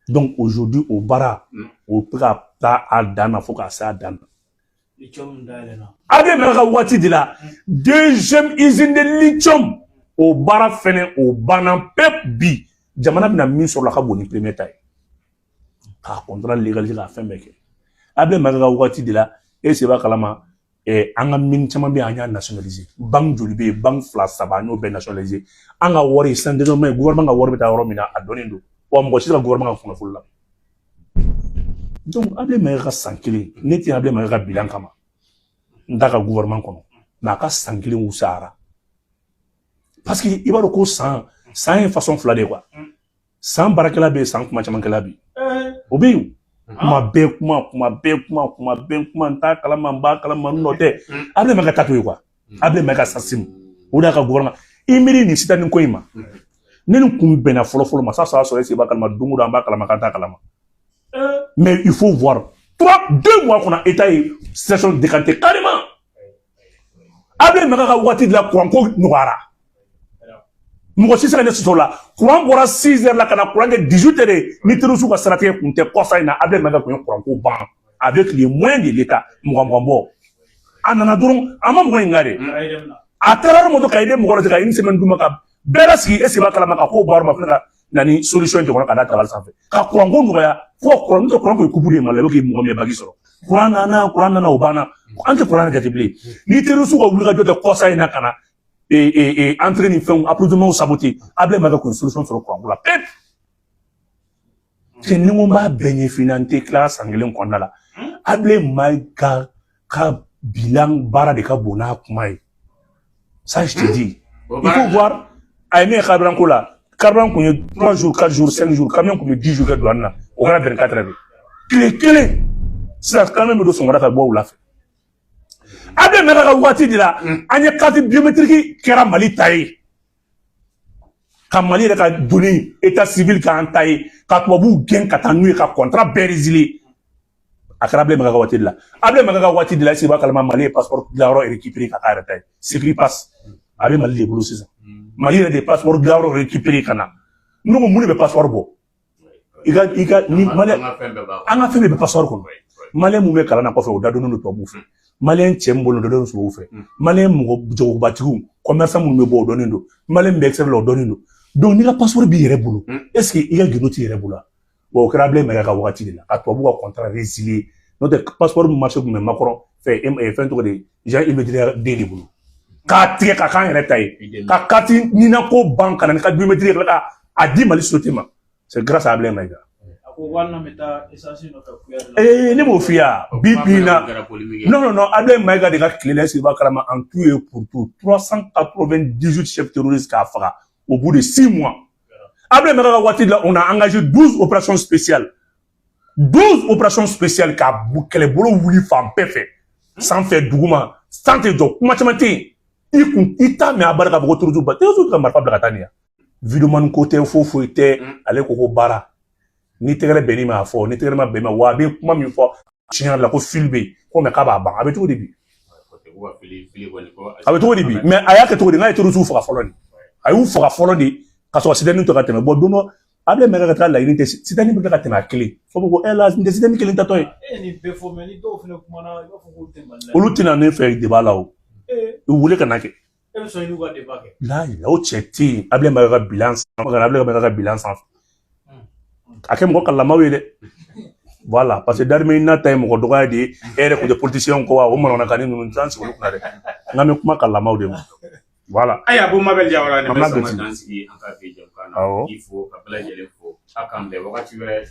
Donc aujourd'hui, o baara o bɛ ka taa a dan na fo k'a se a dan na. Lithium dayɛlɛnna. Abdoulaye Maïga ka waati de la, deuxième usine de lithium, o baara fɛnɛ o banna pep bi. Jamana bɛna min sɔrɔ la ka bon ni premier ta ye. K'a contrat légaliser, k'a fɛn bɛɛ kɛ. Abdoulaye Maïga ka waati de la, e se b'a kalama. An ka mine caman bɛ yen, an y'a nationaliser. Banque joli bɛ yen? Banque 2, 3, an y'o bɛɛ nationaliser. An ka wari sans désormais gouvernement ka wari bɛ taa yɔrɔ min na, a dɔnnen don. Wa mɔgɔ si tɛ ka gouvernement ka kunnafoni la. Donc Ablaye Maïga ka san 1, ne tɛ Ablaye Maïga ka bilan kama, n t'a ka gouvernement kɔnɔ, mais a ka san 1 wusayara. Parce que i b'a dɔn ko san san ye façon 2 de ye quoi. San baarakɛla bɛ yen, san kuma camankɛla bɛ yen. O bɛ yen. Kuma bɛɛ kuma, kuma bɛɛ kuma, kuma bɛɛ kuma, n t'a kalama, n b'a kalama, n nɔ tɛ. Ablaye Maïga ta to yen quoi. Ablaye Maïga s'assume. O de y'a ka gouvernement. I miiri nin citerne ko in ma. Ne ni kun bɛnna fɔlɔ fɔlɔ ma, sa sɔrɔ est-ce que i b'a kalama? Don o don an b'a kalama k'an t'a kalama. Mais il faut voir. 3, 2 mois qu'on a état situation décantée carrément. Ablaye Maïga ka waati de la courant ko nɔgɔyara. Mɔgɔ si se ka ne sɔsɔ la. Courant bɔra 6 heures la ka na courant kɛ 18 heures. Ni terroriste ka siratigɛ kun tɛ kɔsa in na, Ablaye Maïga kun ye courant ko ban avec les moyens de l'État. Mugan mugan bɔ. A nana dɔrɔn, a ma mɔgɔ ɲininka dɛ. A taara yɔrɔ min ka i mɔgɔ dɔ ka une semaine d'u ma ka bɛɛ lasigi, est ce que b'a kalama ka ko baara ma fana ka na ni solution jɔ kɔnɔ ka da tabali sanfɛ ka courant ko nɔgɔya, fo ka courant, n'o tɛ courant ko ye coupe de ye Mali la, i bɛ k'i mɔgɔ min ye bagi sɔrɔ. Courant nana, courant nana, o banna. An tɛ courant jate bilen. Ni terroriste ka wuli ka jɔ tɛ kɔsa in na ka na entrée ni fɛnw approvisionnement saboter, Ablaye Maïga kun ye solution sɔrɔ courant ko la pewu. Cɛ, ni n ko n b'a bɛɛ ɲɛf'i ɲɛna, n tɛ tila san 1 kɔnɔna la. Ablaye Maïga ka bilan baara de ka bon n'a kuma ye. Ça, je te dis. Il faut voir, a ye min ye carburant ko la, carburant kun ye 3 jours, 4 jours, 5 jours, camion kun bɛ 10 jours kɛ douane na, o kɛra 24 heures de. Tile 1, sisan camion bɛ don sɔgɔmada fɛ, bɔ wula fɛ. Ablaye Maïga ka waati de la, an ye carte biométrique kɛra Mali ta ye. Ka Mali yɛrɛ ka données état civil k'an ta ye, ka tubabuw gɛn ka taa n'u ye, ka contrat bɛɛ résilier. A kɛra Ablaye Maïga ka waati de la. Ablaye Maïga ka waati de la, est-ce que i b'a kalama, Mali ye passeport dilanyɔrɔ récupéré ka k'a yɛrɛ ta ye. Sécuripass a bɛ Mali de bolo sisan. Mali yɛrɛ de ye passeport dilanyɔrɔ récupéré ka na. Ne ko mun de bɛ passeport bɔ? I ka ni Mali, an ka fɛn bɛɛ bɛ passeport kɔnɔ. Malien mun bɛ kalan na kɔfɛ, o da donnen don tubabuw fɛ. Malien cɛ min bolo, o dɔnnen don tubabuw fɛ. Malien mɔgɔ jagobatigiw, commerçant minnu bɛ bɔ, o dɔnnen don. Malien bɛ extérieur la, o dɔnnen don. Donc n'i ka passeport b'i yɛrɛ bolo, est ce que i ka gindo t'i yɛrɛ bolo wa? Bon, o kɛra Ablaye Maïga ka waati de la, ka tubabuw ka contrat résilier. N'o tɛ, passeport marché tun bɛ Macron fɛ, fɛn tɔgɔ de, Jean-Yves Le Drian den de bolo. K'a tigɛ ka k'an yɛrɛ ta ye, ka carte NINA ko ban, ka na ni ka biométrique ye, ka a di Mali société ma. C'est grâce à Ablaye Maïga. A ko hali n'an bɛ taa essence nɔfɛ kuyɛri la. Ee, ne m'o f'i ye wa? Bi bi in na, non, non, non, Ablaye Maïga de ka tile la, est-ce que i b'a kalama, en tout et pour tout, 398 chefs terroristes k'a faga au bout de 6 mois. Ablaye Maïga ka waati la, on a engagé 12 opérations spéciales. 12 opérations spéciales ka kɛlɛbolo wuli fan bɛɛ fɛ. Sanfɛ, duguma, san tɛ jɔ, kuma caman tɛ yen. I kun i t'a mɛn a barika k'a fɔ ko terroristes ba terroristes ka marifa bila ka taa nin ya. Vidéoman ko tɛ, foyi foyi tɛ, ale ko ko baara. Ni tɛgɛrɛ bɛnn'i ma, a fɔ, ni tɛgɛrɛ ma bɛn ma, wa a bɛ kuma min fɔ tiɲɛ yɛrɛ la ko fili bɛ yen, ko mɛ k'a b'a ban, a bɛ cogo di bi? A bɛ cogo di bi? Mais a y'a kɛ cogo di? N'a ye terroristes faga fɔlɔ de, a y'u faga fɔlɔ de ka sɔrɔ citerne tɔ ka tɛmɛ. Bon, don dɔ Ablaye Maïga ka taa laɲini tɛ, citerne bɛ tila ka tɛmɛ a kelen fo ko ɛ la, nin tɛ citerne kelen tatɔ ye. E ye nin bɛɛ fɔ, mais ni dɔw fana kumana, i b'a fɔ k'olu tɛ Mali la. Olu tɛna ne fɛ débat la o. U wele ka na kɛ. E bɛ sɔn i n'u ka débat kɛ? La o cɛ tɛ yen. Ablaye Maïga ka bilan sanfɛ, Ablaye Maïga ka bilan sanfɛ, a kɛ mɔgɔ kalamaw ye dɛ. Voilà, parce que darimɛ n'a ta ye mɔgɔ dɔgɔya de ye. E yɛrɛ kun tɛ politicien kɔ wa? O manamanakanni ninnu t'an sigi olu kunna dɛ. N k'an bɛ kuma kalamaw de ma. Voilà. Ayiwa, Abu Mabel Jawara, nin bɛ Mama sɔn ka Gati. dan sigi an ka bi jamukan na. Awɔ. K'i fo ka bɛɛ lajɛlen fo, a k'an bɛn wagati wɛrɛ.